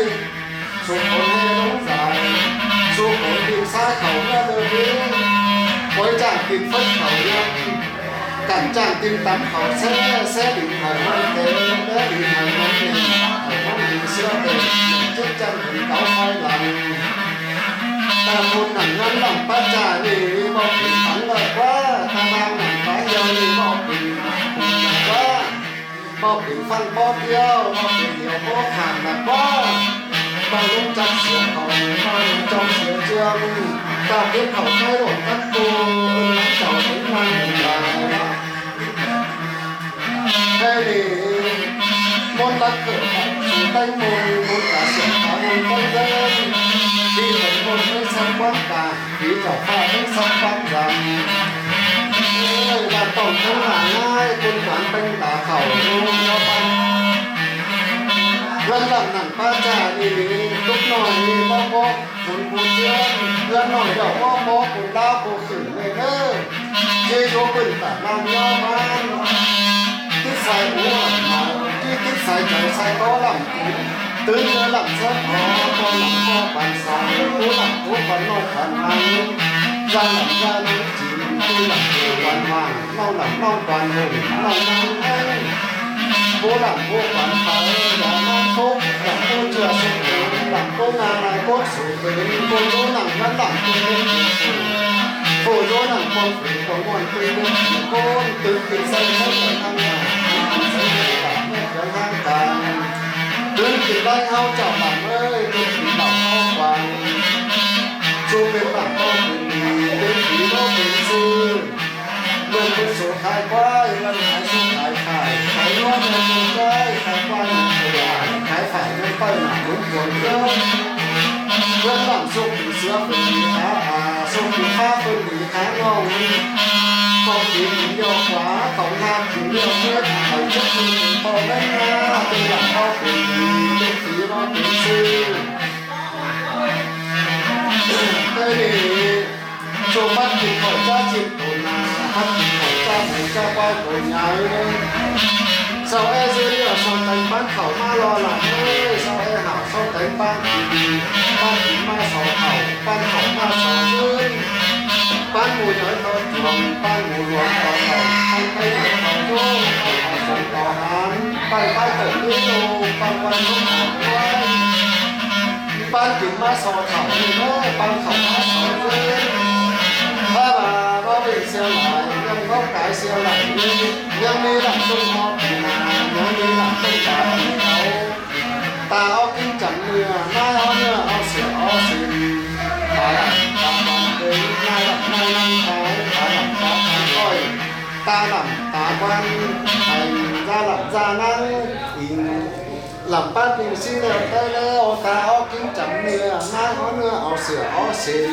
su khốn ꞌhê ꞌlống dai, su khốn kin ꞌsái khảu ꞌmá đơ ꞌhế. Khói chang kin phớt khảu ꞌnhắng. Cản chang kin tắm khảu ꞌsé, ꞌsé đi hảư ꞌmắn té, té đi hảư ꞌmắn đi, hảư ꞌmắn đi sia té, chết chăn hẳn cáu khói lắng. Ta khốn nẳng ngắn lỏng pá chả đi, đi bọ pin phắn lợt ꞌquá, ta đang nẳng pá dâu đi bọ pin phắn lợt ꞌquá. Bọ pin phắn bók ꞌhiếu, bọ pin hiếu bók khảm lợt ꞌquá. Bọ ꞌlống chắc sia khảu, bọ ꞌlống chong sia ꞌchương. Ta khuyến khảo thái độ các cô, ơn lắng chào tống năng đài. Khay đi, ꞌmôn lắc khởi, su ꞌtếng ꞌmôn, ꞌmôn cá siệng cá ꞌmôn ꞌtếng ꞌdớn. Đi ꞌtếng ꞌmôn ꞌtếng sắp quán cá, đi chảu pha ꞌtếng sắp quán dăm. Ơi, ꞌva tỏng ꞌtếng nả ꞌngai, ꞌcốn quán ꞌtếng tá khảu, ꞌlống ꞌnhó păn. ꞌGuôn lăm nẳng pá chả đi, túc ꞌnọi đi, bók bók. Phôn pô ꞌchương, ꞌgớn ꞌnọi đẻo bók bók, phôn đao pô khửn ꞌnị ꞌnớ. ꞌChí dú pưn tả ꞌnam ꞌnhó ꞌmắn. Tít sai ú lẳng máư, ꞌchí tít sai chaư sai tó lẳng tứn. Tứn ꞌnhó lẳng sớt ó, ꞌto lẳng ꞌto păn sai, ú lẳng ú păn ꞌnọi păn ꞌmắn. ꞌGa lẳng ꞌga ꞌnăng chỉn, ꞌtứ lẳng ꞌtứ păn mảng, ꞌnọng lẳng ꞌnọng păn hủng, ꞌnọng ꞌnăng ꞌnăng. Bố lẳng bố păn pháư, dá ꞌnọng phúc, lẳng bố ꞌchưa sụp tứn, lẳng bố ꞌngang lai bố sụp tứn, bố dú nẳng ngắn lẳng bố bố sụp tứn. Bố dú nẳng bố sụp tứn, bố muôn tứn bố sụp tứn, tứn kin say say ꞌnhắng ꞌnăng ngả, tứn kin say say ꞌnhắng ngả, ꞌnhắng ꞌnhắng cang. Tứn kin ꞌlẹng ꞌháu chảu lẳng ới, tứn kin lẳng ꞌháu quang. Su pên lẳng ꞌto pên đi, tứn kin ꞌnó pên sư. ꞌMươn bố sụp khai ꞌquá, ꞌmươn hái sụp khai Khái phải ꞌnhắng ꞌpạy nả ꞌlống cuông ꞌcớ. ꞌCướng lẳng sông phủ sia phén đi hák, a, sông phủ ꞌphạ phén đi hák ꞌnọng. Khong pên đi ꞌlẹo ꞌquá, khong ꞌhạk đi ꞌlẹo chết, khong chết đi ꞌpo ꞌmắn ꞌmá, pên lẳng ꞌháu pên đi, pên phi ꞌmá pên sư. Tơi đi, ꞌchua pắt kin khỏi ꞌchá ꞌchịn tô nả, pắt kin khỏi ꞌchá mú ꞌchá ꞌquá tô nháư. Sau é ꞌdứa ꞌnị sau téng ꞌpán khảu ꞌmá lo lả ꞌnớ, sau é hảo sau téng ꞌpán kin, ꞌpán kin ꞌmá so khảu, ꞌpán khảu ꞌmá so ꞌsướng. ꞌPán mù nháư to chuông, ꞌpán mù luông to khảu, ꞌpán pay nháư to ꞌchốm, ꞌpán khảu sông to hán, ꞌpán pay tổ ꞌlíu, ꞌpán quan sông to ꞌquái. ꞌPán kin ꞌmá so khảu ꞌnị ꞌnớ, ꞌpán khảu ꞌmá so ꞌsướng. ꞌVa ꞌva ꞌvá ꞌvện sia lai, ꞌnhắng báu cai sia lai ꞌnị, ꞌnhắng ꞌmí lẳng ꞌsướng ꞌhọt kin nả, ꞌnhắng ꞌmí lẳng ꞌsướng ta kin cáu. Ta ók ꞌkính chắng ꞌnựa, ꞌnái ók ꞌnựa au sửa ók sin. Ta lẳng ta quan ꞌtếng, ꞌnái lẳng ꞌnái ꞌnắng thái, ta lẳng ta quan khỏi, ta lẳng ta quan, ꞌnhắng da lẳng da ꞌnắng, inh lẳng ꞌpán kin ꞌsí ꞌlẹo ꞌtới ꞌlẹo, ta ók ꞌkính chắng ꞌnựa, ꞌnái ók ꞌnựa au sửa ók sin.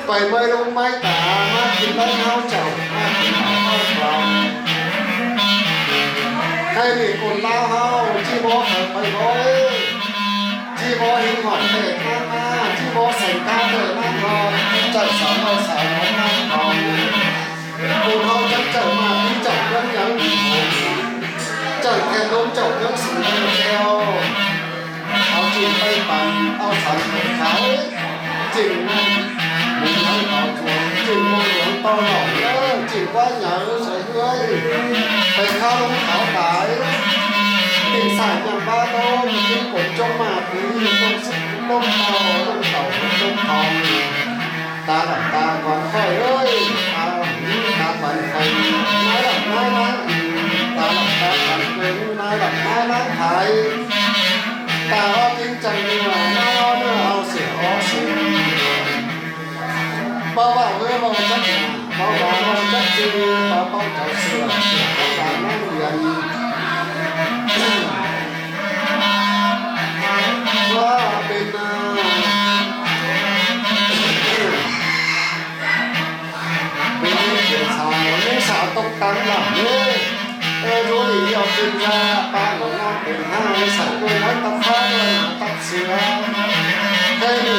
Pay ꞌmới ꞌlống ꞌmới ta, ꞌmá kin ꞌlới ꞌháu chảu, ꞌmá kin ꞌháu chảu. Khay ꞌnị ꞌcốn ꞌláo ꞌháu, ꞌchí bók pay bók, ꞌchí bók hin hỏi ꞌtẹ ꞌnáng ꞌmá, ꞌchí bók seng cá ꞌtẹ ꞌnáng ꞌhọt, ꞌchí chảu sáo ꞌmá sáo ꞌnáng ꞌnáng ꞌhọt. ꞌCốn ꞌháu chắng chảu ꞌmá ꞌmí chảu ꞌmướng nháư, chảu khen ꞌlống chảu ꞌmướng sửng ꞌmướng ꞌlẹo. Au ꞌchịn pay păn, au săn pay kháo, ꞌchịn mông nháư to chuông, ꞌchịn mông luông to lỏng, ꞌchịn ꞌquá nháư soi ꞌhưới, pay kháo ꞌlống kháo tai, ꞌchịn sai ꞌnhắng ꞌva ꞌtố, ꞌchịn cốm ꞌchốm ꞌmá pí, ꞌlống síp ꞌlống tao, ꞌlống tảu ꞌlống thong. Ta lẳng ta quan khỏi ới, ta lẳng ta quan khỏi, ꞌnái lẳng ꞌnái ꞌnáng, ta lẳng ta quan khỏi, ꞌnái lẳng ꞌnái ꞌnáng thái. Ta ók ꞌkính chắng ꞌnựa, ꞌnái ók ꞌnựa au sửa ók sin. Báu ꞌva ꞌhứa báu chắc nả, báu ꞌva báu chắc ꞌchư, báu báu chảu sửa, sửa báu ꞌva ꞌnáng điên. ꞌVa pên, a, pên ꞌmí pên sáo, ꞌmí sáo tốc tắng lỏ ꞌnớ. Ơ, ꞌdú đi ꞌlẹo pên da, ꞌpá nả ꞌnáng pên ꞌhại, sáo ꞌlới ꞌnáng tắp ꞌphá ꞌlới ꞌnáng tắp sửa. Khay ꞌnị,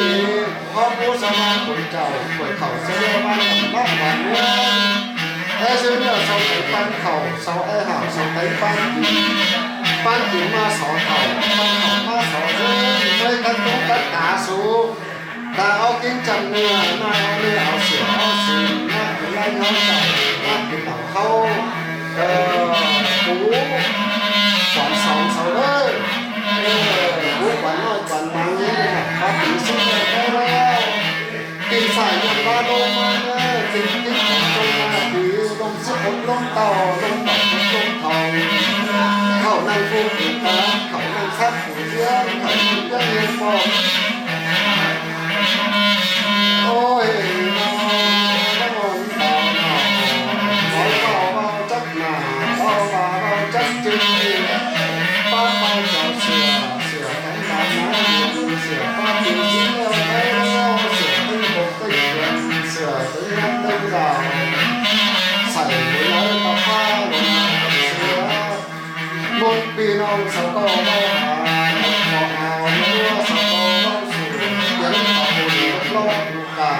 ók ꞌpú sa ꞌmá cun chảu, khỏi khảu sa ꞌlới ꞌmá lẳng ꞌmá quan ꞌnớ. É ꞌdứa ꞌnị sau téng ꞌpán khảu, sau é hảo, sau téng ꞌpán kin. ꞌPán kin ꞌmá so khảu, ꞌpán khảu ꞌmá so ꞌsướng, ꞌmới cắt túng cắt tá sú. Ta ók ꞌkính chắng ꞌnựa, ꞌnái ók ꞌnựa au sửa ók sin, ꞌmá kin ꞌlới ꞌháu chảu, ꞌmá kin lỏ ꞌháu. Ơ, pú quan song sau ꞌlới. Ơ, pú quan ꞌnọi quan mắng, ꞌmá kin sung ꞌlới ꞌlẹo. Kin sai ꞌnhắng ꞌva ꞌlống ꞌmá ꞌnớ, kin kin khong ꞌlống ꞌmá pí, ꞌlống síp ꞌlống tao, ꞌlống tảu ꞌlống thong. Khảu ꞌnăng pú pú cá, khảu ꞌnăng sắp pú ꞌdiến, khảu ꞌnăng ꞌdiến ꞌdiến ꞌpo. Ôi, ꞌnọ, ꞌnọ, ꞌnọ, ꞌnọ, ꞌvạu ꞌvạu ꞌvạu chắc nả, ꞌvạu ꞌvạu ꞌvạu chắc ꞌchư, ꞌpá ꞌpá chảu sửa, sửa kéng đá ꞌnáng, sửa ꞌpá pin dính ꞌlẹo ꞌtới ꞌlẹo, sửa ꞌtếng bộc ꞌtếng quyền, sửa ꞌtếng ꞌnặn ꞌtếng đảo, sảy húa ꞌnhắng ꞌpá ꞌphá ꞌnọ, sửa. ꞌMột ꞌpi ꞌnọng sau ꞌcọ ꞌvạu hả, ꞌcọ hả, ꞌmưa sau ꞌcọ ꞌvạu sửa, ꞌdiến khảu ꞌcốn ꞌlọk ꞌlọk ꞌcạ,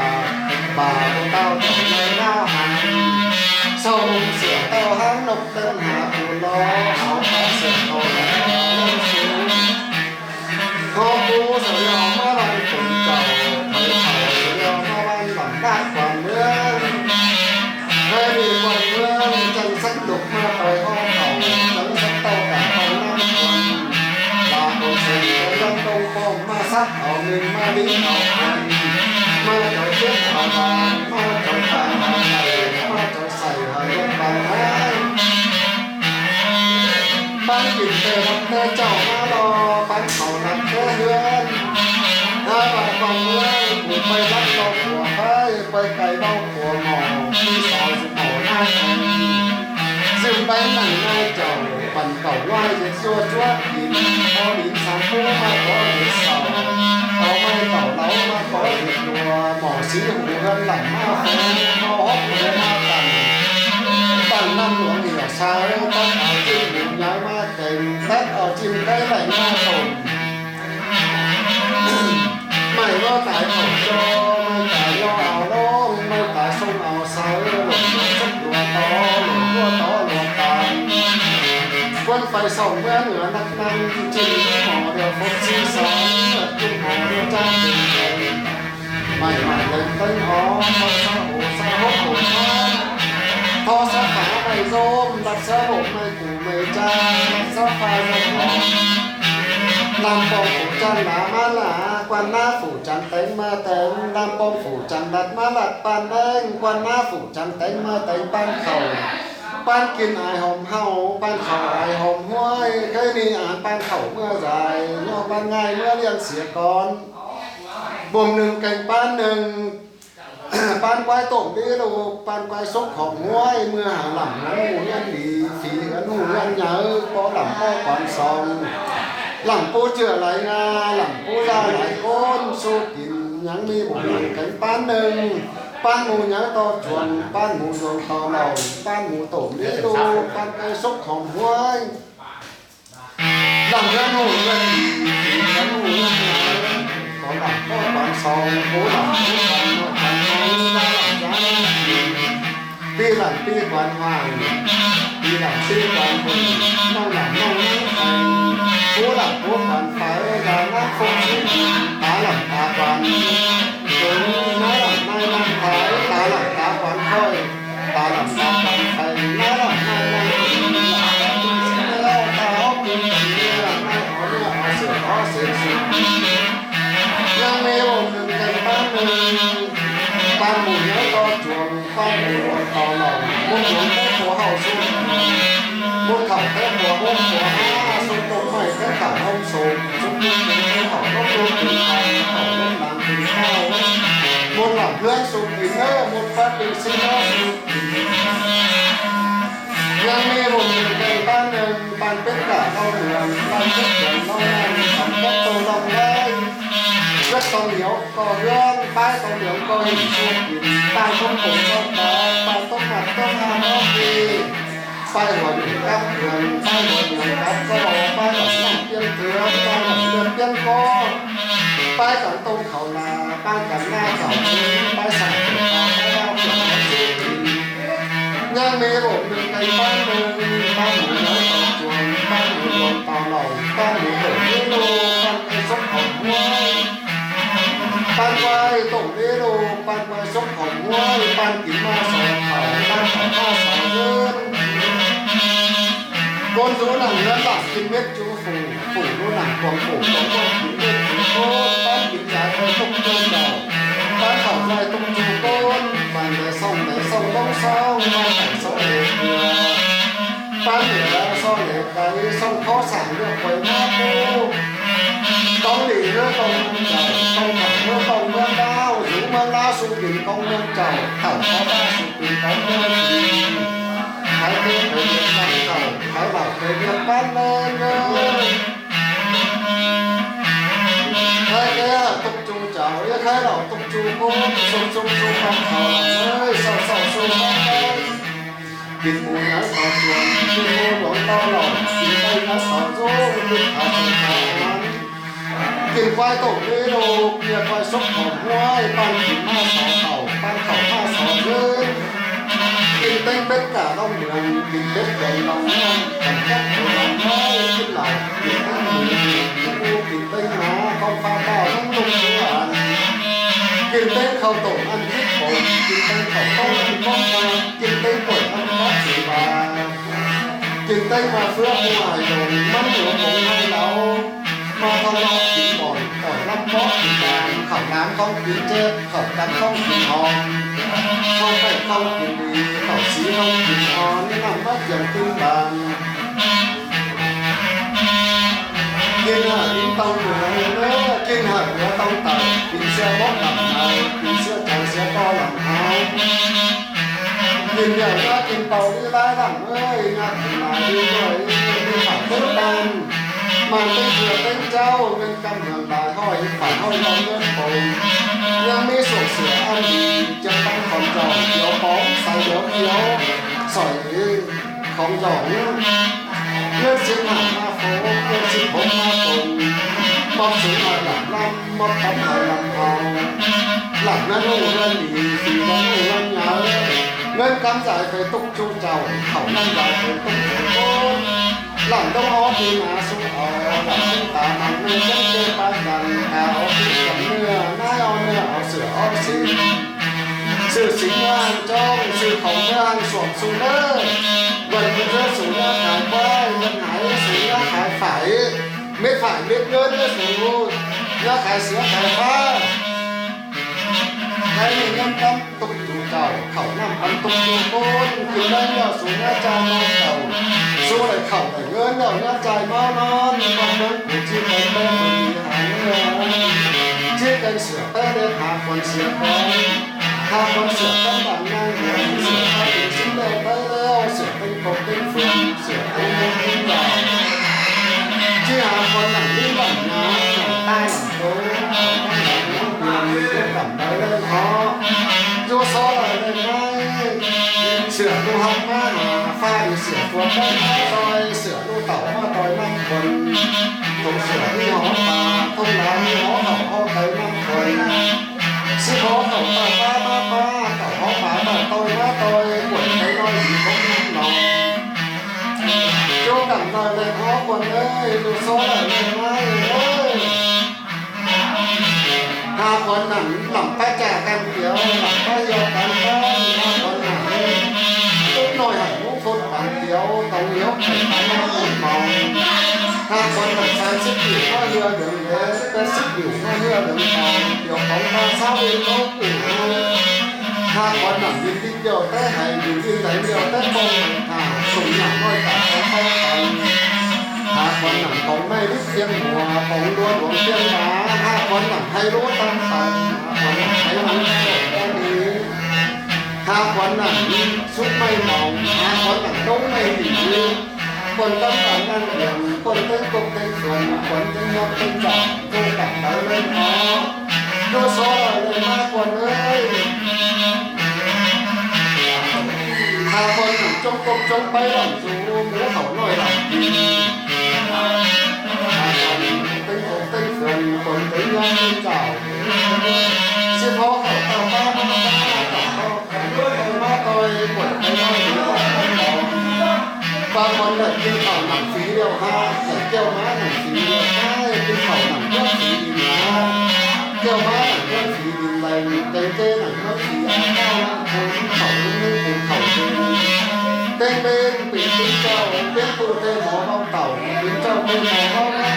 ꞌva ꞌcọ ꞌtạu chảu ꞌnhắng ꞌnáo hăng. Sau ꞌnọng sửa ꞌtạu háng ꞌnộc ꞌtếng hả ꞌcốn lo, sau ꞌphạ sửa ꞌcọ hả ꞌlọk sửa. Khót ꞌpú sau ꞌlẹo ꞌmá ꞌvăn cun chảu, ꞌmá sau ꞌlẹo ꞌmá ꞌvăn lẳng ꞌnạp quan ꞌmướng. Khay ꞌnị quan ꞌmướng chắng sắt độc ꞌmá ꞌtoi ók khảu, chắng sắt ꞌtạu cả ꞌpăn ꞌnạp quan. Lả côn sên ꞌtoi ꞌlắm ꞌlống ꞌpó ꞌmá sắt au ꞌmướng ꞌmá đí au quan. ꞌMá chảu chết au quan, ꞌmá chảu tang au sảy, ꞌmá chảu sảy au ꞌlống tang ái. ꞌPán kin ꞌtẹ ꞌlặc ꞌtẹ chảu ꞌmá lo, ꞌpán khảu ꞌlặc ꞌtẹ ꞌhướn. ꞌNa ꞌva quan ꞌmướng, ꞌcú pay ꞌlặc ꞌvạu khua pay, pay cai ꞌvạu khua mỏ, ꞌmí so ꞌdịm mỏ ꞌnai. ꞌDịm pay nẳng ꞌnai chảu, păn cảu ꞌmá ꞌdệt ꞌsua ꞌchua kin, au đin sam ꞌpú ꞌmá có ꞌdệt sau, au ꞌmạy tảu lau ꞌmá có ꞌdệt lua, mỏ sí hủ ꞌhướn lẳng ꞌmá phén, au hók hua ꞌmá căn, tẳng ꞌnặn luông hỉa sau, tắt au ꞌchim hủ nháư ꞌmá têng, tắt au ꞌchim cáy lẻng ꞌmá sôm. ꞌMạy ꞌmá tai khảu ꞌchọ, ꞌmạy tai ꞌnhó au ꞌlống, ꞌmạy tai sông au sau, lủng ꞌmá sốc lua tó, lủng ꞌmá tó lua tang. ꞌQuán phay sỏng ꞌmá ꞌnưa ꞌnặp ꞌnặn, ꞌchí ꞌmí hảư điêu phốc sí song, ꞌchí hảư điêu ꞌchá kin. ꞌMạy ꞌmạy lêng ꞌtếng ó, ꞌtếng sa hổ sa hốc hổ sa. Tho sa phả ꞌmạy ꞌdôm, ꞌlặp sa hổ ꞌmạy củ ꞌmạy ꞌchá, ꞌlặp sa phả ꞌdôm ó. ꞌLăm pom phủ chăn lá ꞌmá lả, ꞌquan ꞌná phủ chăn téng ꞌmá téng, ꞌlăm pom phủ chăn lặt ꞌmá lặt ꞌpan ꞌlẹng, ꞌquan ꞌná phủ chăn téng ꞌmá téng ꞌpan khảu. ꞌPan kin ai hom ꞌhụ, ꞌpan khảu ai hom ꞌhuối, ꞌkhới ꞌnị an ꞌpan khảu ꞌmưa dai, ꞌnhó ꞌpan ꞌngai ꞌmưa ꞌliệng sia cón. Bôm ꞌnưng kéng ꞌpan ꞌnưng, ꞌpan ꞌquái tổm đí ꞌlụk, ꞌpan ꞌquái sốc hom ꞌhuối, ꞌmưa hảư lẳng ꞌhướn ꞌhụ ꞌhướn đi, phi ꞌhướn ꞌhụ ꞌhướn nháư, ꞌpó lẳng ꞌpó quan song. Lẳng ꞌpú ꞌchựa lai ꞌnga, lẳng ꞌpú lai lai ꞌcốn, sú kin, ꞌnhắng ꞌmí bôm ꞌnưng kéng ꞌpan ꞌnưng, ꞌpan mụ nháư ꞌto chuông, ꞌpan mụ dông ꞌto lỏng, ꞌpan mụ tổm đí ꞌlụk, ꞌpan ꞌquái sốc hom ꞌhuối. Lẳng ꞌhướn ꞌhụ ꞌhướn đi, ꞌhướn ꞌhụ ꞌhướn nháư, có lẳng ꞌpó quan song, ꞌpú lẳng ꞌpú quan ꞌnọ quan song, ꞌmá lẳng dáng kin. ꞌPi lẳng ꞌpi quan hoang, ꞌpi lẳng ꞌpi quan hùng, ꞌnọng lẳng ꞌnọng ꞌnọng hoang, ꞌpú lẳng ꞌpú quan pháư, dáng ꞌnáng phốc sí, tá lẳng tá quan, dống ꞌnái lẳng ꞌnái ꞌnáng thái, tá lẳng tá quan khỏi. Ta lẳng ta păng pay, ꞌná lẳng ꞌnai ꞌnai, ta ók kin păng ꞌnưa, ꞌnai ók ꞌnưa, ók sửa ók sửa sửa. ꞌNhắng ꞌmí bôm ꞌnưng kéng ꞌpán ꞌnưng, ꞌpán mủ nháư ꞌto chuông, ꞌpán mủ luông ꞌto lỏng, ꞌmôn luông té pua hảư sung, ꞌmôn thảu té pua ꞌhôm pua há, sung tông ꞌmạy té thảu ꞌhôm sung, sung tông té thảu ꞌlốp ꞌlốp kin păng, thảu ꞌlốp lăng kin thảu. ꞌMôn lẳng ꞌhướn sung kin ꞌnớ, ꞌmôn pát kin sí ꞌnớ sung. ꞌNhắng ꞌmí bôm ꞌnưng kéng ꞌpán ꞌnưng, ꞌpán pết cả ꞌlóng ꞌmướng, ꞌpán pết cả ꞌlóng ꞌnặn, ꞌpán pết tô ꞌlóng ꞌlới. Pết tô nhiêu ꞌcọ ꞌhướn, ꞌpái tô nhiêu ꞌcọ hỉ sung kin, ꞌpái tống cống ꞌcọ ꞌcọ, ꞌpái tống mặt tống hang ꞌcọ ꞌkị. ꞌPái hua nhung cắp ꞌhướn, ꞌpái hua nhung cắp ꞌcọ, ꞌpái lỏng ꞌnặn piến thứa, ꞌpái lỏng ꞌlượt piến ꞌcọ. ꞌPái cắn tông khảu la, ꞌpái cắn ꞌna khảu kin, ꞌpái sả khảu la, ꞌpái ꞌlao khảu kin. ꞌNhắng ꞌmí bôm ꞌnưng kéng ꞌpán ꞌnưng, ꞌpán mủ nháư ꞌto chuông, ꞌpán mủ luông ꞌto lỏng, ꞌpán mủ hảư ꞌmí ꞌlụk, ꞌpán ꞌquái sốc khỏm ꞌhuối. ꞌPán ꞌquái tông ꞌmí ꞌlụk, ꞌpán ꞌquái sốc khỏm ꞌhuối, ꞌpán kin ꞌmá so khảu, ꞌpán khảu ꞌmá so ꞌdớn. ꞌCốn dú nẳng ꞌhướn lẳng kin mết ꞌchu phủ, phủ dú nẳng cuông phủ, cuông ꞌcốn kin mết ꞌchu ꞌcốn, ꞌpán kin dai ꞌtốc ꞌchu chảu, ꞌpán khảu dai ꞌtốc ꞌchu ꞌcốn, ꞌpán đảy song đảy song ꞌlống song, ꞌpán đảy song đảy ꞌcưa. ꞌPán đảy so đảy cáy, song khó sảng ꞌlượt quay ꞌmá ꞌpú. ꞌCóng đi ꞌhứa ꞌcóng ꞌmướng chảu, ꞌcóng thảu ꞌhứa ꞌcóng ꞌmướng ꞌláo, dú ꞌmướng ꞌláo su kin ꞌcóng ꞌmướng chảu, thảu khó ꞌva su kin ꞌcóng ꞌmướng kin. Thái ꞌkế khói ꞌviạk ꞌpắn khảu, thái bảo khói ꞌviạk ꞌpắn ꞌnưng ꞌnớ. Thái ꞌkế hảư ꞌtốc ꞌchu chảu, ꞌviạk thái bảo ꞌtốc ꞌchu ꞌcốn, sông sông sông ꞌpắn khảu lỏng ꞌnới, sông sông sông ꞌpắn ꞌnới. Kin mủ nháư ꞌto chuông, kin mủ luông ꞌto lỏng, kin ꞌtếng nháư ꞌto dú, kin thả sông thả ꞌmắn. Kin ꞌquái tông ꞌmí ꞌlụk, kin ꞌquái sốc khỏm ꞌhuối, ꞌpán kin ꞌmá so khảu, ꞌpán khảu ꞌmá so ꞌdớn. Kin ꞌtếng pết cả ꞌlóng ꞌmướng, kin pết ꞌcốn ꞌlóng ꞌnặn, cắn cắp ꞌcốn ꞌlóng ꞌnọi, kin lảu, kin ꞌtếng mủ, kin ꞌu, kin ꞌtếng ꞌmá, ꞌcóng pha ꞌtạu ꞌnặn ꞌlụk ꞌchư ăn. Kin ꞌtếng khảu tông ăn khít khốm, kin ꞌtếng khảu tông ăn khốm pha, kin ꞌtếng quảy ăn cắp sỉ ba. Kin ꞌtếng ꞌma ꞌphứa ꞌmu ai lông, ꞌmắn nhiêu cống ꞌhăng ꞌláo. ꞌMá thong ꞌlóng kin bỏn, ỏi ꞌlắm bók kin bàn, khảu ꞌnám ꞌcóng kin chếp, khảu căn ꞌcóng kin hom. Khảu pẻng ꞌcóng kin đi, khảu sí ꞌcóng kin hom, ꞌnặn ꞌmá kiêng kin bàn. Kin hảư in tông ꞌmướng ꞌnớ, kin hảư ꞌmứa tông tảu, kin sia bók lẳng nau, kin sia chắng sia ꞌto lẳng hao. Kin đẻo ꞌnhá kin pau đi lai lẳng ới, ꞌnhá kin lai đi ới, kin hảư ꞌMắn ꞌtếng ꞌchưa ꞌtếng ꞌchạu ꞌnghớn ꞌcắm hương lai ꞌhọi phải ꞌhọi ꞌlón ꞌngớn pông. ꞌNhắng ꞌmí sổ sửa ăn đi, chiếng ꞌpắn khong chảu, điêu póng sai điêu khiêu, sỏi khong chảu. ꞌNgớn síp hả ꞌmá phố, ꞌngớn síp hốc ꞌmá pông. ꞌMọt sung ꞌhọi lẳng ꞌlắm, ꞌmọt tắm ꞌhọi lẳng au. Lẳng ꞌngớn ꞌhụ ꞌngớn đi, phi ꞌngớn ꞌhụ ꞌngớn nháư. ꞌNgớn ꞌcắm dải pay tốc ꞌchu chảu, khảu ꞌnặn dải pay tốc ꞌchu ꞌcốn. Lẳng ꞌtống ók đi ꞌmá sung au, lẳng ꞌtống ta măng ꞌmí chắng ꞌchớ pá căn, ta ók đi căn ꞌnưa, ꞌnái au ꞌnưa au sửa ók sính. Sửa sính ꞌmá ăn ꞌchong, sửa khong ꞌmá ăn suôm sung ꞌnớ. Vần ꞌmá ꞌchớ sung ꞌnhá khai ꞌquái, vần hái sung ꞌnhá khai phải. Mết phải mết ꞌngớn ꞌnớ sung, ꞌnhá khai sứa khai ꞌphạ. Hái ꞌngáy ꞌngớn ꞌcắm tốc ꞌchu chảu, khảu ꞌnặm ăn tốc ꞌchu ꞌcốn, kin ꞌnhá ꞌnhá sung ꞌnhá ꞌchai ꞌnhá chảu. Sung đảy khảu đảy ꞌngớn ꞌnhá ꞌnhá ꞌchai ꞌmá ꞌnón, ꞌmá ꞌnón ꞌcọ ꞌchí ꞌcốn ꞌtếng ꞌcốn đi hả ꞌnưa. ꞌChí ꞌcốn sửa ꞌtếng đét hả ꞌcốn sửa ꞌcốn. Hả ꞌcốn sửa ꞌcốn bảng ꞌnăng hương, sửa ꞌcốn đi sính đét ꞌtếng ꞌlẹo, sửa ꞌtếng cốc ꞌtếng phượng, sửa ꞌtếng ꞌngớn ꞌtếng chảu. ꞌChí hả ꞌcốn nẳng ꞌmí bảng ꞌnăng, nẳng ꞌtái nẳng ꞌtố, nẳng ꞌmí hương, ꞌchí cắm đaư ꞌlẹo hả. ꞌDú só đaư ꞌlẹo ꞌnái, sửa ꞌlụk ꞌhặc ꞌmá hả, ꞌphạ đi sửa phua ꞌtếng ꞌmá ꞌtoi, sửa ꞌlụk tảu ꞌmá ꞌtoi ꞌnặm ꞌcốn. Tông sửa ꞌmí hó pá, tông đao ꞌmí hó khảu hó cai ꞌnặm ꞌcốn. Síp hó khảu tảu ꞌpá ꞌmá ꞌpá, tảu hó pá tảu ꞌtoi ꞌmá ꞌtoi, ꞌcốn cai ꞌnọi đi cốc ꞌnặm ꞌnọng. ꞌChớ cắm đaư ꞌlẹo hó ꞌcốn ới, ꞌdú só đaư ꞌlẹo ꞌnái ới. Hả ꞌcốn nẳng lẳng ꞌpá chả căn tiếu, lẳng ꞌpá hiêu căn tiếu, hả ꞌcốn nẳng tốc ꞌnọi hả ꞌmú phốt căn tiếu, tông hiếu khảy căn ꞌnọi ꞌmút mong. Hả ꞌcốn nẳng san síp điu ꞌmá ꞌhưa đường đế, pét síp điu ꞌmá ꞌhưa đường tàu, tiếu cống ꞌmá sáu bên cốc ủ. Hả ꞌcốn nẳng nhìn đi kiêu té hảy, nhìn đi té kiêu té pông, hả sung nẳng ꞌnọi tả ꞌtáng ꞌtáng táng. Hả ꞌcốn nẳng cống ꞌmạy đít phiêng mùa, cống đua luống phiêng bá, hả ꞌcốn nẳng hay lố tăng tăng, hả ꞌcốn nẳng hay mắn sổ ꞌtáng đi. Hả ꞌcốn nẳng sút ꞌmạy mỏng, hả ꞌcốn nẳng tống ꞌmạy đỉ. ꞌCốn tắm tán ăn điểm, ꞌcốn ꞌtếng cốc ꞌtếng phượng, ꞌcốn ꞌtếng ꞌnhọt ꞌtếng chảu, ꞌdụ cắp đaư ꞌlẹo hó. ꞌDú só đaư ꞌlẹo ꞌnái ꞌcốn ới. Hả ꞌcốn nẳng ꞌchóng cốc ꞌchóng páy lẳng dú, ꞌmú khảu ꞌnọi lẳng đi. Hả ꞌcốn ꞌtếng cốc ꞌtếng phượng, ꞌcốn ꞌtếng ꞌnhọt ꞌtếng chảu. Síp hó khảu tảu ꞌpá ꞌmá ꞌpá, tảu hó ꞌcốn ꞌtoi ꞌmá ꞌtoi, ꞌcốn ꞌtoi ꞌnọi đi ꞌcốn ꞌtoi ꞌnọi. ꞌVa ꞌcốn đảy kin khảu nẳng phi ꞌlẹo hả, đảy kiêu ꞌmá nẳng phi ꞌlẹo hả, kin khảu nẳng ꞌmướng phi đi hả. Kiêu ꞌmá nẳng ꞌmướng phi đi lay, kéng ꞌchế nẳng ꞌmướng phi ăn ꞌtáng nẳng ꞌcốn khảu ꞌnưng kin khảu ꞌnưng. ꞌTếng ꞌmến pên ꞌpứng ꞌchạu, ꞌpứng ꞌpụ ꞌtê mo ꞌvạu tảu, ꞌpứng ꞌchạu ꞌtê mo ꞌvạu ꞌmá.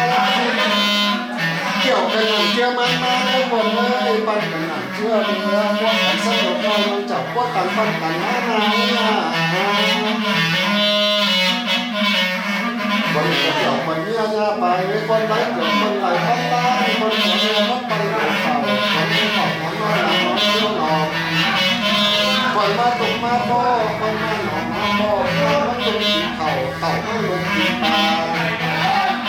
Kiêu căn nẳng ꞌchưa ꞌmắn ꞌmá ꞌnớ ꞌcốn ới, ꞌpắn căn nẳng ꞌchưa ꞌnớ, ꞌquá căn sắt lột ꞌnọi ꞌmướng chảu, ꞌquá căn ꞌpắn căn ꞌmá ꞌmá ꞌnớ. ꞌCốn kiêu ꞌcốn ꞌmía ꞌnhá pay, ꞌcốn đaư kiêu ꞌcốn lai ꞌpắn ꞌtáng, ꞌcốn ꞌcốn ꞌmía ꞌpắn ꞌpắn lai khảu, ꞌcốn ꞌcốn khảu ꞌcốn ꞌnọi ꞌnọi ꞌnọi ꞌnọi. ꞌCốn ꞌmá tốc ꞌmá ꞌpó, ꞌcốn ꞌmá nỏm ꞌmá ꞌpó, ꞌcốn ꞌmá tốc kin khảu, tảu ꞌmá lông kin pá.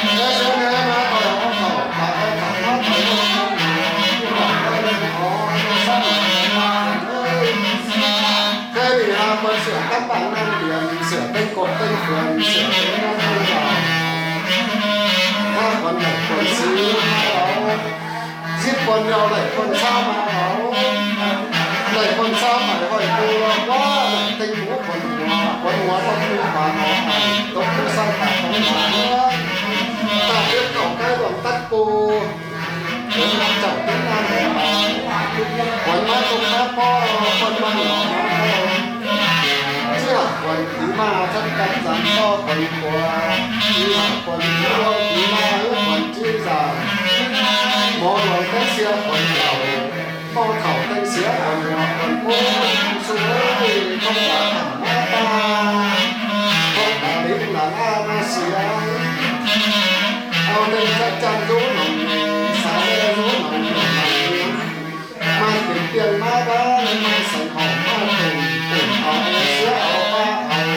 Té ꞌsướng ꞌnhá ꞌmá ꞌtoi hó khảu, pá ꞌtoi khảu ꞌmá ꞌtoi hó khảu, ꞌcốn ꞌmá ꞌtoi hó khảu, ꞌcốn ꞌmá ꞌtoi hó khảu. Khay đi hả ꞌcốn sửa cắp bảng ꞌnăng điểm, sửa ꞌtếng cốc ꞌtếng phượng, sửa ꞌtếng ꞌnọng ꞌtếng chảu. Hả ꞌcốn đảy ꞌcốn síp ꞌmá au. Síp ꞌcốn ꞌlẹo đảy ꞌcốn ꞌsáo ꞌmá au. Đảy ꞌcốn ꞌsáo ꞌmá ꞌhọi ꞌcốn ꞌlẹo ꞌquá, đảy ꞌtếng mú ꞌcốn hua, ꞌcốn hua tốc ꞌmú pá au, tốc ꞌmú sáo pá tốc ꞌmú hua. Tảu ꞌviạk khảu cai luông tắt pu. ꞌCốn ꞌmá chảu ꞌtếng ꞌnặn, ꞌcốn ꞌmá tốc ꞌmá ꞌpó, ꞌcốn ꞌmá nỏm ꞌmá ꞌpó. ꞌChí hảư ꞌcốn phi ꞌmá chắng căn dăm ꞌto ꞌcốn cua, ꞌchí hảư ꞌcốn phi ꞌlẹo phi ꞌmá ꞌhứ ꞌcốn ꞌchí dăm. Mo luông ꞌtếng sia ꞌcốn chảu, mo thảu ꞌtếng sia ꞌcốn hua ꞌcốn pu. ꞌSúm ới, ꞌcốn hua khảu ꞌmá ꞌpá, ꞌcốn hua đính lả ꞌmá sia. Au ꞌtếng chắc chắn dú nỏng, sa ꞌlẹo dú nỏng nỏng nỏng. ꞌMắn pên piêng ꞌmá ꞌváng, ꞌmắn sảy hỏm ꞌmá tủm, tủm au sia au ꞌpá au.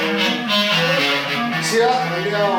Sia ꞌcốn ꞌlẹo,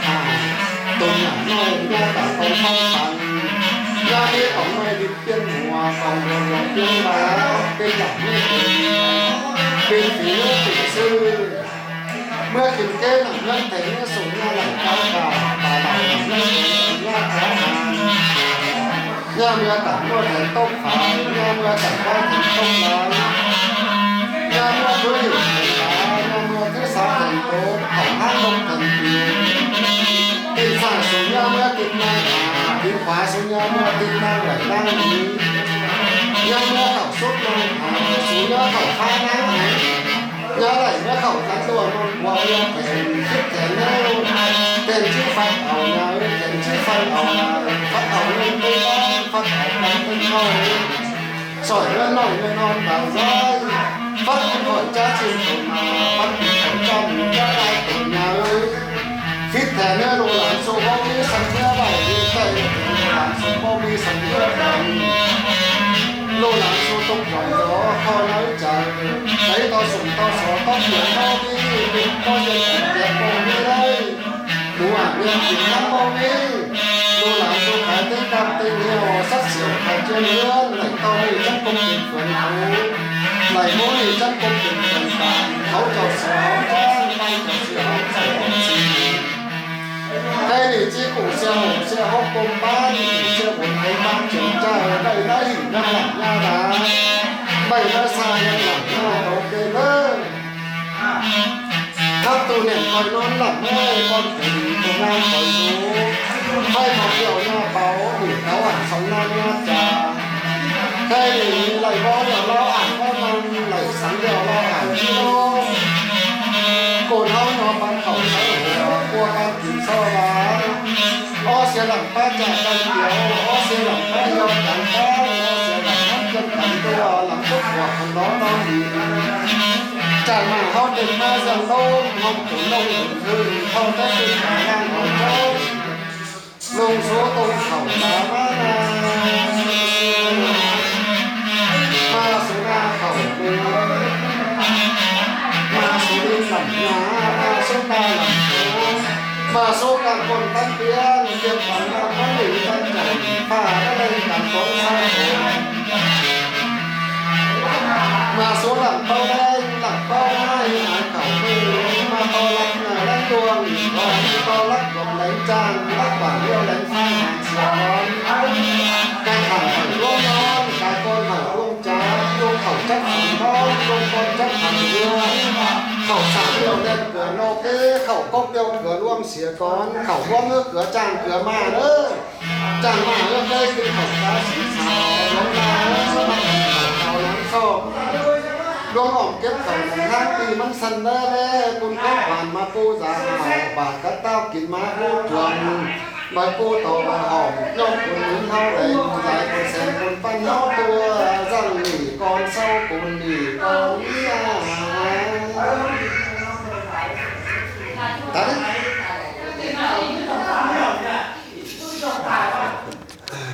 khả tôm nả ꞌnọi ꞌnhá tả ꞌtong ꞌphắng phăn. ꞌNhá ꞌmí tỏng ꞌnọi đít piến hua, tỏng đuôn hua piến bá, pên lả ꞌmí pên, pên phi ꞌnớ pên ꞌsứ. ꞌMưa kin ké nẳng ꞌngớn thẻ ꞌnhá sổ ꞌnhá lảy cáo cà, tả lả ꞌngớn thẻ ꞌnhá cáo hàn. ꞌNhá ꞌmưa tẳng ꞌmưa thẻn tốc phái, ꞌnhá ꞌmưa tẳng ꞌmưa thẻn tốc lai. ꞌNhá ꞌmưa thứ hỉu thẻn bá, ꞌnhá ꞌmưa thứ sáu thẻn tốc, khảu háng lông thẻn pin. Tin sả sổ ꞌnhá ꞌmưa tin năng hả, tin khóa sổ ꞌnhá ꞌmưa tin năng đảy năng đi. ꞌNhá ꞌmưa khảu sốt năng hả, sổ ꞌnhá khảu phá năng hả. ꞌNhá đảy ꞌmưa khảu cắn đua ꞌnọng ꞌquám ꞌnhá thẻn, khít thẻn ꞌnớ. Thẻn ꞌchí phắt au ꞌnhá, thẻn ꞌchí phắt au ꞌnhá, phắt au ꞌnọng ꞌtếng ꞌnọng, phắt au ꞌquám ꞌtếng ꞌnọng. Sỏi ꞌngớn ꞌnọi ꞌngớn ꞌnọn bảng ꞌdái, phắt kin khỏi ꞌchá ꞌchương tổn, phắt kin khỏi ꞌchá ꞌmí ꞌchá lai tổn ꞌnhá ới. Phít thẻn ꞌnớ ꞌlụk lán sô báu ꞌmí săng ꞌmứa đảy, ꞌlụk lán sô báu ꞌmí săng ꞌmứa đảy. ꞌLụk lán sô tốc dỏn gió, kho ꞌnhá ới chaư. Đảy ꞌto sủng ꞌto só, tóp hiến báu ꞌmí, tóp hiến kin kén báu ꞌmí đảy. Mú ả ꞌviạk kin ꞌhắng báu ꞌmí. ꞌLụk lán sô khái ꞌtếng cắp ꞌtếng ꞌhiêu, sắt siẻo khái ꞌchiến ꞌhướn, đảy ꞌto ꞌnị chắng ꞌcốp pên phớn hảư. Đảy ꞌmú ꞌnị chắng ꞌcốp pên phớn bản, hảư chảu sửa hảư ꞌcháng, ꞌvạy chảu sửa hảư chảu ꞌcốp si. ꞌKhạy ꞌnị ꞌchí ꞌcụ sia hổ sia hốc ꞌcốm ꞌpán, ꞌcụ sia bôn ꞌcốm ꞌpán chiên chaư, đảy ꞌnhá hỉn ꞌnhá lẳng ꞌnhá đá, đảy ꞌnhá sa ꞌnhá lẳng ꞌnhá tô kê ꞌnớ. Khắp tu nẻm khỏi ꞌnón lẳng ꞌmới, ꞌcọn tỉnh tu ꞌnam khỏi dú. ꞌKhạy khảu kiẻo ꞌnhá páo, ꞌnị cáu ẳn song ꞌnam ꞌnhá cha. ꞌKhạy ꞌnị đảy bók lỏ ꞌlạ ẳn bók ꞌnặn, đảy sắng lỏ ꞌlạ ẳn ꞌchí ꞌlống. ꞌCốn ꞌháu ꞌnhó ꞌpắn khảu sáư hua, ꞌpúa ꞌpắn kin sáư ꞌva. Ók sia lẳng ꞌpá chả căn kiẻo, ók sia lẳng ꞌpá ꞌhiạu căn ꞌtáng, ók sia lẳng ꞌmắn căn căn tua, lẳng cốc hua khăn đó ꞌtáng đi. Chả mả ꞌháu têng ꞌmá ꞌdọn ꞌlống, ꞌháu cốn ꞌlống hửn hửn, ꞌháu té kin khả năng ꞌháu chók. ꞌLống số tông khảu tá ꞌmá na. ꞌMá số ꞌna khảu ꞌmá. ꞌMá số đi lẳng ꞌná, ꞌmá số ta lẳng số. ꞌMá số căn ꞌcốn tắt piến, kiếp khả năng ꞌmắn đi căn chảy, phả ꞌnhá đảy căn ꞌcốn sa số. ꞌMá số lẳng ꞌpáu ꞌlẹng, lẳng ꞌpáu ꞌmá ꞌhí ải khảu ꞌmự, ꞌmá ꞌto lắc ꞌnhá lắc ꞌluông, ꞌva ꞌto lắc ꞌluông leng chang, lắc bản ꞌliêu leng phai hẳn sia ꞌnón. Cai khản hảư ꞌluống ꞌnón, cai ꞌcốn hảư ꞌluống chák, ꞌluống khảu chắc hẳn ꞌnón, ꞌluống ꞌcốn chắc hẳn ꞌlứa. Khảu sảng ꞌliêu leng ꞌcứa ꞌnộc ế, khảu cốc ꞌliêu ꞌcứa ꞌluống sia ꞌcốn, khảu ꞌluống ꞌcứa chang ꞌcứa ꞌmá ꞌnớ. Chang ꞌmá ꞌhứ ꞌcới kin khảu cá sí sao, ꞌluống ꞌmá ꞌhứ ꞌmá kin khảu khảu nắng sop. ꞌLuống ỏm kiếp khảu nắng ꞌháng ti ꞌmắn săn ꞌnớ ꞌlé, ꞌcốn khók hoàn ꞌmá ꞌpú dá hảo, bả cắt ꞌtạu kin ꞌmá ꞌpú chuông. ꞌPưa ꞌcọ ꞌtoi ꞌva hỏm ꞌnọng ꞌcốn ꞌháu đảy lai cuông seng cuông ꞌphắn ꞌháu ꞌtố, ꞌdặng ꞌnị ꞌcón sau ꞌcốn ꞌnị